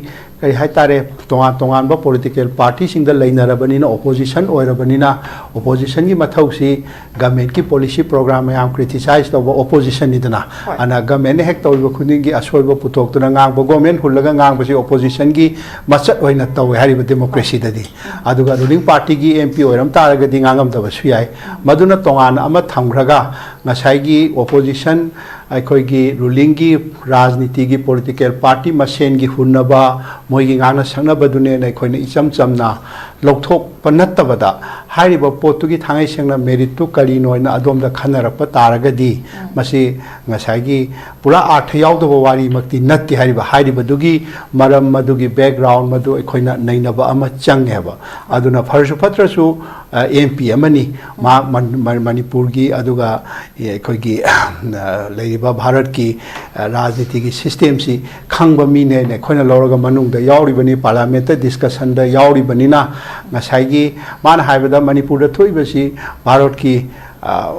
ꯀꯔꯤ ꯍꯥꯏꯇꯥꯔꯦ, ꯇꯣꯉꯥꯟ ꯇꯣꯉꯥꯟꯕ ꯄꯣꯂꯤꯇꯤꯀꯦꯜ ꯄꯥꯔꯇꯤꯁꯤꯡꯗ ꯂꯩꯅꯔꯕꯅꯤꯅ, ꯑꯣꯄꯣꯖꯤꯁꯟ ꯑꯣꯏꯔꯕꯅꯤꯅ, ꯑꯣꯄꯣꯖꯤꯁꯟꯒꯤ ꯃꯊꯧꯁꯤ ꯒꯃꯦꯟꯠꯀꯤ ꯄꯣꯂꯤꯁꯤ ꯄ꯭ꯔꯣꯒ꯭ꯔꯥꯝ ꯃꯌꯥꯝ ꯀ꯭ꯔꯤꯇꯤꯁꯥꯏꯖ ꯇꯧꯕ ꯑꯣꯄꯣꯖꯤꯁꯟꯅꯤꯗꯅ꯫ ꯍꯣꯏ꯫ ꯑꯗꯨꯅ ꯒꯃꯦꯟꯠꯅ ꯍꯦꯛ ꯇꯧꯔꯤꯕ ꯈꯨꯗꯤꯡꯒꯤ ꯑꯁꯣꯏꯕ ꯄꯨꯊꯣꯛꯇꯨꯅ ꯉꯥꯡꯕ, ꯒꯣꯔꯃꯦꯟꯠ ꯍꯨꯜꯂꯒ ꯉꯥꯡꯕꯁꯤ ꯑꯣꯄꯣꯖꯤꯁꯟꯒꯤ ꯃꯆꯠ ꯑꯣꯏꯅ ꯇꯧꯋꯦ ꯍꯥꯏꯔꯤꯕ ꯗꯦꯃꯣꯀ꯭ꯔꯦꯁꯤꯗꯗꯤ꯫ ꯑꯗꯨꯒ ꯔꯨꯂꯤꯡ ꯄꯥꯔꯇꯤꯒꯤ ꯑꯦꯝ ꯄꯤ ꯑꯣꯏꯔꯝ ꯇꯥꯔꯒꯗꯤ ꯉꯥꯡꯉꯝꯗꯕꯁꯨ ꯌꯥꯏ꯫ ꯃꯗꯨꯅ ꯇꯣꯉꯥꯟꯅ ꯑꯃ ꯊꯝꯈ꯭ꯔꯒ, ꯉꯁꯥꯏꯒꯤ ꯑꯣꯄꯣꯖꯤꯁꯟ, ꯑꯩꯈꯣꯏꯒꯤ ꯔꯨꯂꯤꯡꯒꯤ ꯔꯥꯖꯅꯤꯇꯤꯒꯤ ꯄꯣꯂꯤꯇꯤꯀꯦꯜ ꯄꯥꯔꯇꯤ ꯃꯁꯦꯟꯒꯤ ꯍꯨꯟꯅꯕ, ꯃꯣꯏꯒꯤ ꯉꯥꯡꯅ ꯁꯛꯅꯕꯗꯨꯅꯦꯅ ꯑꯩꯈꯣꯏꯅ ꯏꯆꯝ ꯆꯝꯅ ꯂꯧꯊꯣꯛꯄ ꯅꯠꯇꯕꯗ, ꯍꯥꯏꯔꯤꯕ ꯄꯣꯠꯇꯨꯒꯤ ꯊꯥꯡꯉꯩ ꯁꯦꯡꯅ merit ꯇꯨ ꯀꯔꯤꯅꯣ ꯍꯥꯏꯅ ꯑꯗꯣꯝꯗ ꯈꯟꯅꯔꯛꯄ ꯇꯥꯔꯒꯗꯤ, ꯃꯁꯤ ꯉꯁꯥꯏꯒꯤ ꯄꯨꯔꯥ ꯑꯥꯔꯊ ꯌꯥꯎꯗꯕ ꯋꯥꯔꯤꯃꯛꯇꯤ ꯅꯠꯇꯦ꯫ ꯍꯥꯏꯔꯤꯕ, ꯍꯥꯏꯔꯤꯕꯗꯨꯒꯤ ꯃꯔꯝ, ꯃꯗꯨꯒꯤ background, ꯃꯗꯨ ꯑꯩꯈꯣꯏꯅ ꯅꯩꯅꯕ ꯑꯃ ꯆꯪꯉꯦꯕ꯫ ꯑꯗꯨꯅ ꯐꯔꯁꯨ ꯐꯠꯇ꯭ꯔꯁꯨ, ꯑ, ꯑꯦꯝ ꯄꯤ ꯑꯃꯅꯤ꯫ ꯃꯥ ꯃꯟ-, ꯃ-, ꯃꯅꯤꯄꯨꯔꯒꯤ ꯑꯗꯨꯒ ꯑꯩꯈꯣꯏꯒꯤ, ꯑ, ꯂꯩꯔꯤꯕ ꯚꯥꯔꯠꯀꯤ, ꯑ, ꯔꯥꯖꯅꯤꯇꯤꯒꯤ system ꯁꯤ ꯈꯪꯕ ꯃꯤꯅꯦꯅ ꯑꯩꯈꯣꯏꯅ ꯂꯧꯔꯒ ꯃꯅꯨꯡꯗ ꯌꯥꯎꯔꯤꯕꯅꯤ, parliament ꯇ discussion ꯗ ꯌꯥꯎꯔꯤꯕꯅꯤꯅ, ꯉꯁꯥꯏꯒꯤ ꯃꯥꯅ ꯍꯥꯏꯕꯗ ꯃꯅꯤꯄꯨꯔꯗ ꯊꯣꯛꯏꯕꯁꯤ ꯚꯥꯔꯠꯀꯤ, ꯑ,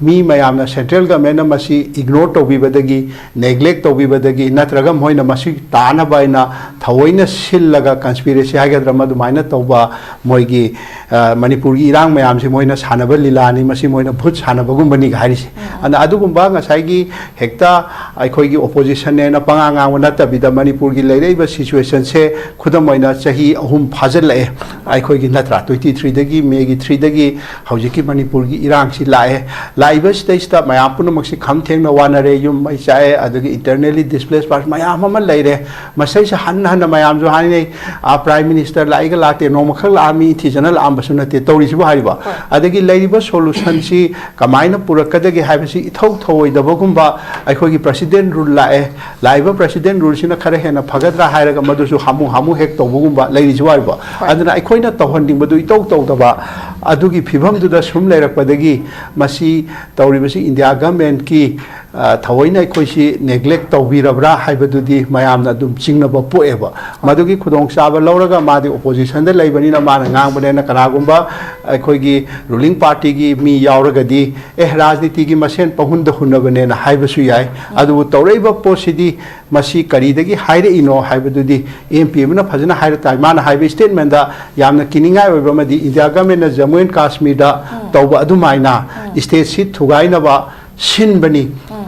ꯃꯤ ꯃꯌꯥꯝꯅ, central government ꯅ ꯃꯁꯤ ignore ꯇꯧꯕꯤꯕꯗꯒꯤ, neglect ꯇꯧꯕꯤꯕꯗꯒꯤ, ꯅꯠꯇ꯭ꯔꯒ ꯃꯣꯏꯅ ꯃꯁꯤ ꯇꯥꯅꯕ ꯍꯥꯏꯅ ꯊꯑꯣꯏꯅ ꯁꯤꯜꯂꯒ conspiracy ꯍꯥꯏꯒꯗ꯭ꯔꯥ, ꯃꯗꯨꯃꯥꯏꯅ ꯇꯧꯕ ꯃꯣꯏꯒꯤ, ꯑ, ꯃꯅꯤꯄꯨꯔꯒꯤ ꯏꯔꯥꯡ ꯃꯌꯥꯝꯁꯤ ꯃꯣꯏꯅ ꯁꯥꯟꯅꯕ ꯂꯤꯂꯥꯅꯤ, ꯃꯁꯤ ꯃꯣꯏꯅ ꯚꯨꯠ ꯁꯥꯟꯅꯕꯒꯨꯝꯕꯅꯤꯒ ꯍꯥꯏꯔꯤꯁꯦ꯫ ꯑꯗꯨꯅ ꯑꯗꯨꯒꯨꯝꯕ ꯉꯁꯥꯏꯒꯤ ꯍꯦꯛꯇ ꯑꯩꯈꯣꯏꯒꯤ opposition ꯅꯦꯅ ꯄꯉꯥꯡ ꯉꯥꯡꯕ ꯅꯠꯇꯕꯤꯗ, ꯃꯅꯤꯄꯨꯔꯒꯤ ꯂꯩꯔꯛꯏꯕ situation ꯁꯦ, ꯈꯨꯗꯝ ꯑꯣꯏꯅ, ꯆꯍꯤ ꯑꯍꯨꯝ ꯐꯥꯖꯤꯜꯂꯛꯑꯦ ꯑꯩꯈꯣꯏꯒꯤ, ꯅꯠꯇ꯭ꯔꯥ? Twenty three ꯗꯒꯤ, May ꯒꯤ three ꯗꯒꯤ ꯍꯧꯖꯤꯛꯀꯤ ꯃꯅꯤꯄꯨꯔꯒꯤ ꯏꯔꯥꯡꯁꯤ ꯂꯥꯛꯑꯦ꯫ ꯂꯥꯛꯏꯕꯁꯤꯗꯩꯁꯤꯗ ꯃꯌꯥꯝ ꯄꯨꯝꯅꯃꯛꯁꯤ ꯈꯝ ꯊꯦꯡꯅ ꯋꯥꯅꯔꯦ, ꯌꯨꯝ ꯃꯩ ꯆꯥꯛꯑꯦ, ꯑꯗꯒꯤ internally displaced person ꯃꯌꯥꯝ ꯑꯃ ꯂꯩꯔꯦ꯫ ꯃꯁꯩꯁꯦ ꯍꯟꯅ ꯍꯟꯅ ꯃꯌꯥꯝꯁꯨ ꯍꯥꯏꯅꯩ, ꯑ, Prime Minister ꯂꯥꯛꯏꯒ ꯂꯥꯛꯇꯦ, ꯅꯣꯡꯃꯈꯛ ꯂꯥꯛꯑꯝꯃꯤ, ꯊꯤꯖꯅ ꯂꯥꯛꯑꯝꯕꯁꯨ ꯅꯠꯇꯦ, ꯇꯧꯔꯤꯁꯤꯕꯨ ꯍꯥꯏꯔꯤꯕ꯫ ꯑꯗꯒꯤ ꯂꯩꯔꯤꯕ solution ꯁꯤ ꯀꯃꯥꯏꯅ ꯄꯨꯔꯛꯀꯗꯒꯦ ꯍꯥꯏꯕꯁꯤ ꯏꯊꯧ ꯊꯧꯑꯣꯏꯗꯕꯒꯨꯝꯕ, ꯑꯩꯈꯣꯏꯒꯤ President Rule ꯂꯥꯛꯑꯦ, ꯂꯥꯛꯏꯕ President Rule ꯁꯤꯅ ꯈꯔ ꯍꯦꯟꯅ ꯐꯒꯗ꯭ꯔꯥ ꯍꯥꯏꯔꯒ ꯃꯗꯨꯁꯨ ꯍꯥꯃꯨ ꯍꯥꯃꯨ ꯍꯦꯛ ꯇꯧꯕꯒꯨꯝꯕ ꯂꯩꯔꯤꯁꯤ ꯋꯥꯔꯤꯕ꯫ ꯑꯗꯨꯅ ꯑꯩꯈꯣꯏꯅ ꯇꯧꯍꯟꯅꯤꯡꯕꯗꯨ ꯏꯇꯧ ꯇꯧꯗꯕ, ꯑꯗꯨꯒꯤ ꯐꯤꯕꯝꯗꯨꯗ ꯁꯨꯝ ꯂꯩꯔꯛꯄꯗꯒꯤ ꯃꯁꯤ ꯇꯧꯔꯤꯕꯁꯤ India government ꯀꯤ, ꯑ, ꯊꯑꯣꯏꯅ ꯑꯩꯈꯣꯏꯁꯤ neglect ꯇꯧꯕꯤꯔꯕ꯭ꯔꯥ ꯍꯥꯏꯕꯗꯨꯗꯤ ꯃꯌꯥꯝꯅ ꯑꯗꯨꯝ ꯆꯤꯡꯅꯕ ꯄꯣꯛꯑꯦꯕ꯫ ꯃꯗꯨꯒꯤ ꯈꯨꯗꯣꯡꯆꯥꯕ ꯂꯧꯔꯒ ꯃꯥꯗꯤ opposition ꯗ ꯂꯩꯕꯅꯤꯅ ꯃꯥꯅ ꯉꯥꯡꯕꯅꯦꯅ ꯀꯅꯥꯒꯨꯝꯕ ꯑꯩꯈꯣꯏꯒꯤ ruling party ꯒꯤ ꯃꯤ ꯌꯥꯎꯔꯒꯗꯤ, "ꯑꯦ, ꯔꯥꯖꯅꯤꯇꯤꯒꯤ ꯃꯁꯦꯟ ꯄꯪꯍꯨꯟꯗ ꯍꯨꯟꯅꯕꯅꯦꯅ" ꯍꯥꯏꯕꯁꯨ ꯌꯥꯏ꯫ ꯑꯗꯨꯕꯨ ꯇꯧꯔꯛꯏꯕ ꯄꯣꯠꯁꯤꯗꯤ ꯃꯁꯤ ꯀꯔꯤꯗꯒꯤ ꯍꯥꯏꯔꯛꯏꯅꯣ ꯍꯥꯏꯕꯗꯨꯗꯤ ꯑꯦꯝ ꯄꯤ ꯑꯃꯅ ꯐꯖꯅ ꯍꯥꯏꯔ ꯇꯥꯏ꯫ ꯃꯥꯅ ꯍꯥꯏꯕ statement ꯗ ꯌꯥꯝꯅ ꯀꯤꯅꯤꯡꯉꯥꯏ ꯑꯣꯏꯕ ꯑꯃꯗꯤ India government ꯅ Jammu and Kashmir ꯗ ꯇꯧꯕ ꯑꯗꯨꯃꯥꯏꯅ state ꯁꯤ ꯊꯨꯒꯥꯏꯅꯕ ꯁꯤꯟꯕꯅꯤ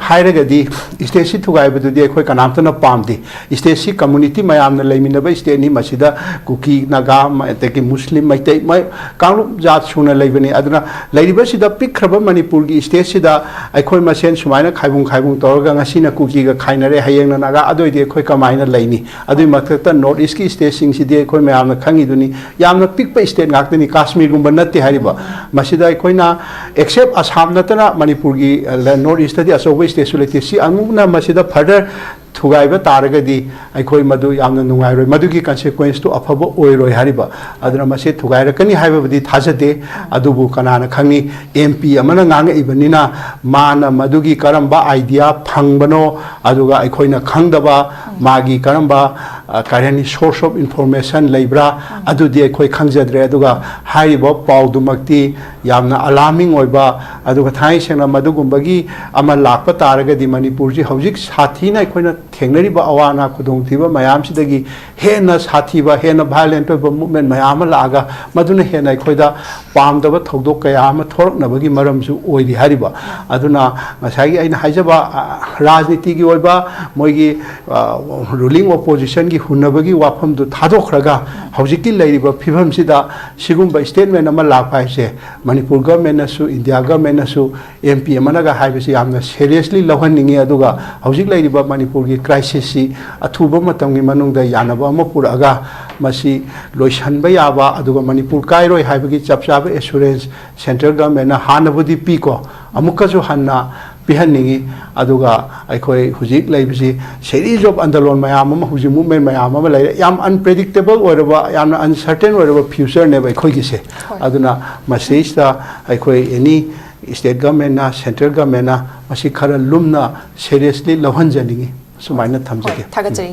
ꯍꯥꯏꯔꯒꯗꯤ, ꯁ꯭ꯇꯦꯠꯁꯤ ꯊꯨꯒꯥꯏꯕꯗꯨꯗꯤ ꯑꯩꯈꯣꯏ ꯀꯅꯥꯝꯇꯅ ꯄꯥꯝꯗꯦ꯫ ꯁ꯭ꯇꯦꯠꯁꯤ ꯀꯝꯃꯨꯅꯤꯇꯤ ꯃꯌꯥꯝꯅ ꯂꯩꯃꯤꯟꯅꯕ ꯁ꯭ꯇꯦꯠꯅꯤ꯫ ꯃꯁꯤꯗ ꯀꯨꯀꯤ, ꯅꯥꯒꯥ, ꯑꯗꯒꯤ ꯃꯨꯁꯂꯤꯝ, ꯃꯩꯇꯩ, ꯃ-, ꯀꯥꯡꯂꯨꯞ ꯖꯥꯠ ꯁꯨꯅ ꯂꯩꯕꯅꯤ꯫ ꯑꯗꯨꯅ ꯂꯩꯔꯤꯕꯁꯤꯗ ꯄꯤꯛꯈ꯭ꯔꯕ ꯃꯅꯤꯄꯨꯔꯒꯤ ꯁ꯭ꯇꯦꯠꯁꯤꯗ ꯑꯩꯈꯣꯏ ꯃꯁꯦꯟ ꯁꯨꯃꯥꯏꯅ ꯈꯥꯏꯕꯨꯡ ꯈꯥꯏꯕꯨꯡ ꯇꯧꯔꯒ ꯉꯁꯤꯅ ꯀꯨꯀꯤꯒ ꯈꯥꯏꯅꯔꯦ, ꯍꯌꯦꯡꯅ ꯅꯥꯒꯥ, ꯑꯗꯨ ꯑꯣꯏꯗꯤ ꯑꯩꯈꯣꯏ ꯀꯃꯥꯏꯅ ꯂꯩꯅꯤ? ꯑꯗꯨꯒꯤ ꯃꯊꯛꯇ ꯅꯣꯔꯠ ꯏꯁꯀꯤ ꯁ꯭ꯇꯦꯠꯁꯤꯡꯁꯤꯗꯤ ꯑꯩꯈꯣꯏ ꯃꯌꯥꯝꯅ ꯈꯪꯉꯤꯗꯨꯅꯤ, ꯌꯥꯝꯅ ꯄꯤꯛꯄ ꯁ꯭ꯇꯦꯠ ꯉꯥꯛꯇꯅꯤ, ꯀꯥꯁꯃꯤꯔꯒꯨꯝꯕ ꯅꯠꯇꯦ ꯍꯥꯏꯔꯤꯕ꯫ ꯃꯁꯤꯗ ꯑꯩꯈꯣꯏꯅ, ꯑꯦꯛꯁꯦꯞ ꯑꯁꯥꯝ ꯅꯠꯇꯅ ꯃꯅꯤꯄꯨꯔꯒꯤ, ꯑ, ꯅꯣꯔꯠ ꯏꯁꯇꯗꯤ ꯑꯆꯧꯕ ꯁ꯭ꯇꯦꯠꯁꯨ ꯂꯩꯇꯦ꯫ ꯁꯤ ꯑꯃꯨꯛꯅ ꯃꯁꯤꯗ ꯐꯔꯗꯔ ꯊꯨꯒꯥꯏꯕ ꯇꯥꯔꯒꯗꯤ ꯑꯩꯈꯣꯏ ꯃꯗꯨ ꯌꯥꯝꯅ ꯅꯨꯡꯉꯥꯏꯔꯣꯏ, ꯃꯗꯨꯒꯤ ꯀꯟꯁꯤꯀ꯭ꯋꯦꯟꯁꯇꯨ ꯑꯐꯕ ꯑꯣꯏꯔꯣꯏ ꯍꯥꯏꯔꯤꯕ꯫ ꯑꯗꯨꯅ ꯃꯁꯤ ꯊꯨꯒꯥꯏꯔꯛꯀꯅꯤ ꯍꯥꯏꯕꯕꯨꯗꯤ ꯊꯥꯖꯗꯦ, ꯑꯗꯨꯕꯨ ꯀꯅꯥꯅ ꯈꯪꯅꯤ? ꯑꯦꯝ ꯄꯤ ꯑꯃꯅ ꯉꯥꯡꯉꯛꯏꯕꯅꯤꯅ ꯃꯥꯅ ꯃꯗꯨꯒꯤ ꯀꯔꯝꯕ ꯑꯥꯏꯗꯤꯌꯥ ꯐꯪꯕꯅꯣ, ꯑꯗꯨꯒ ꯑꯩꯈꯣꯏꯅ ꯈꯪꯗꯕ ꯃꯥꯒꯤ ꯀꯔꯝꯕ, ꯑ, ꯀꯔꯤ ꯍꯥꯏꯅꯤ, source of information ꯂꯩꯕ꯭ꯔꯥ, ꯑꯗꯨꯗꯤ ꯑꯩꯈꯣꯏ ꯈꯪꯖꯗ꯭ꯔꯦ꯫ ꯑꯗꯨꯒ ꯍꯥꯏꯔꯤꯕ ꯄꯥꯎꯗꯨꯃꯛꯇꯤ ꯌꯥꯝꯅ alarming ꯑꯣꯏꯕ, ꯑꯗꯨꯒ ꯊꯥꯡꯉꯩ ꯁꯦꯡꯅ ꯃꯗꯨꯒꯨꯝꯕꯒꯤ ꯑꯃ ꯂꯥꯛꯄ ꯇꯥꯔꯒꯗꯤ ꯃꯅꯤꯄꯨꯔꯁꯤ ꯍꯧꯖꯤꯛ ꯁꯥꯊꯤꯅ ꯑꯩꯈꯣꯏꯅ ꯊꯦꯡꯅꯔꯤꯕ ꯑꯋꯥ ꯑꯅꯥ ꯈꯨꯗꯣꯡꯊꯤꯕ ꯃꯌꯥꯝꯁꯤꯗꯒꯤ ꯍꯦꯟꯅ ꯁꯥꯊꯤꯕ, ꯍꯦꯟꯅ violent ꯑꯣꯏꯕ movement ꯃꯌꯥꯝ ꯑꯃ ꯂꯥꯛꯑꯒ ꯃꯗꯨꯅ ꯍꯦꯟꯅ ꯑꯩꯈꯣꯏꯗ ꯄꯥꯝꯗꯕ ꯊꯧꯗꯣꯛ ꯀꯌꯥ ꯑꯃ ꯊꯣꯔꯛꯅꯕꯒꯤ ꯃꯔꯝꯁꯨ ꯑꯣꯏꯔꯤ ꯍꯥꯏꯔꯤꯕ꯫ ꯑꯗꯨꯅ ꯉꯁꯥꯏꯒꯤ ꯑꯩꯅ ꯍꯥꯏꯖꯕ, ꯑ, ꯔꯥꯖꯅꯤꯇꯤꯒꯤ ꯑꯣꯏꯕ ꯃꯣꯏꯒꯤ, ꯑ, ruling oppositionꯒꯤ ꯍꯨꯟꯅꯕꯒꯤ ꯋꯥꯐꯝꯗꯨ ꯊꯥꯗꯣꯛꯈ꯭ꯔꯒ ꯍꯧꯖꯤꯛꯀꯤ ꯂꯩꯔꯤꯕ ꯐꯤꯕꯝꯁꯤꯗ ꯁꯤꯒꯨꯝꯕ statement ꯑꯃ ꯂꯥꯛꯄ ꯍꯥꯏꯁꯦ ꯃꯅꯤꯄꯨꯔ governmentꯅꯁꯨ, ꯏꯟꯗꯤꯌꯥ governmentꯅꯁꯨ, ꯑꯦꯝ ꯄꯤ ꯑꯃꯅꯒ ꯍꯥꯏꯕꯁꯤ ꯌꯥꯝꯅ seriously ꯂꯧꯍꯟꯅꯤꯡꯉꯤ꯫ ꯑꯗꯨꯒ ꯍꯧꯖꯤꯛ ꯂꯩꯔꯤꯕ ꯃꯅꯤꯄꯨꯔꯒꯤ crisisꯁꯤ ꯑꯊꯨꯕ ꯃꯇꯝꯒꯤ ꯃꯅꯨꯡꯗ ꯌꯥꯅꯕ ꯑꯃ ꯄꯨꯔꯛꯑꯒ ꯃꯁꯤ ꯂꯣꯏꯁꯤꯟꯕ ꯌꯥꯕ, ꯑꯗꯨꯒ ꯃꯅꯤꯄꯨꯔ ꯀꯥꯏꯔꯣꯏ ꯍꯥꯏꯕꯒꯤ ꯆꯞ ꯆꯥꯕ assurance central governmentꯅ ꯍꯥꯟꯅꯕꯨꯗꯤ ꯄꯤꯀꯣ, ꯑꯃꯨꯛꯀꯁꯨ ꯍꯟꯅ ꯄꯤꯍꯟꯅꯤꯡꯉꯤ꯫ ꯑꯗꯨꯒ ꯑꯩꯈꯣꯏ ꯍꯧꯖꯤꯛ ꯂꯩꯕꯁꯤ series of ꯑꯟꯗꯂꯣꯟ ꯃꯌꯥꯝ ꯑꯃ, ꯍꯧꯖꯤꯛ movement ꯃꯌꯥꯝ ꯑꯃ ꯂꯩꯔꯦ꯫ ꯌꯥꯝ unpredictable ꯑꯣꯏꯔꯕ, ꯌꯥꯝꯅ uncertain ꯑꯣꯏꯔꯕ futureꯅꯦꯕ ꯑꯩꯈꯣꯏꯒꯤꯁꯦ꯫ ꯍꯣꯏ꯫ ꯑꯗꯨꯅ ꯃꯁꯤꯗꯩꯁꯤꯗ ꯑꯩꯈꯣꯏ any state governmentꯅ, central governmentꯅ ꯃꯁꯤ ꯈꯔ ꯂꯨꯝꯅ seriously ꯂꯧꯍꯟꯖꯅꯤꯡꯉꯤ꯫ ꯁꯨꯃꯥꯏꯅ ꯊꯝꯖꯒꯦ꯫ ꯍꯣꯏ, ꯊꯥꯒꯠꯆꯔꯤ꯫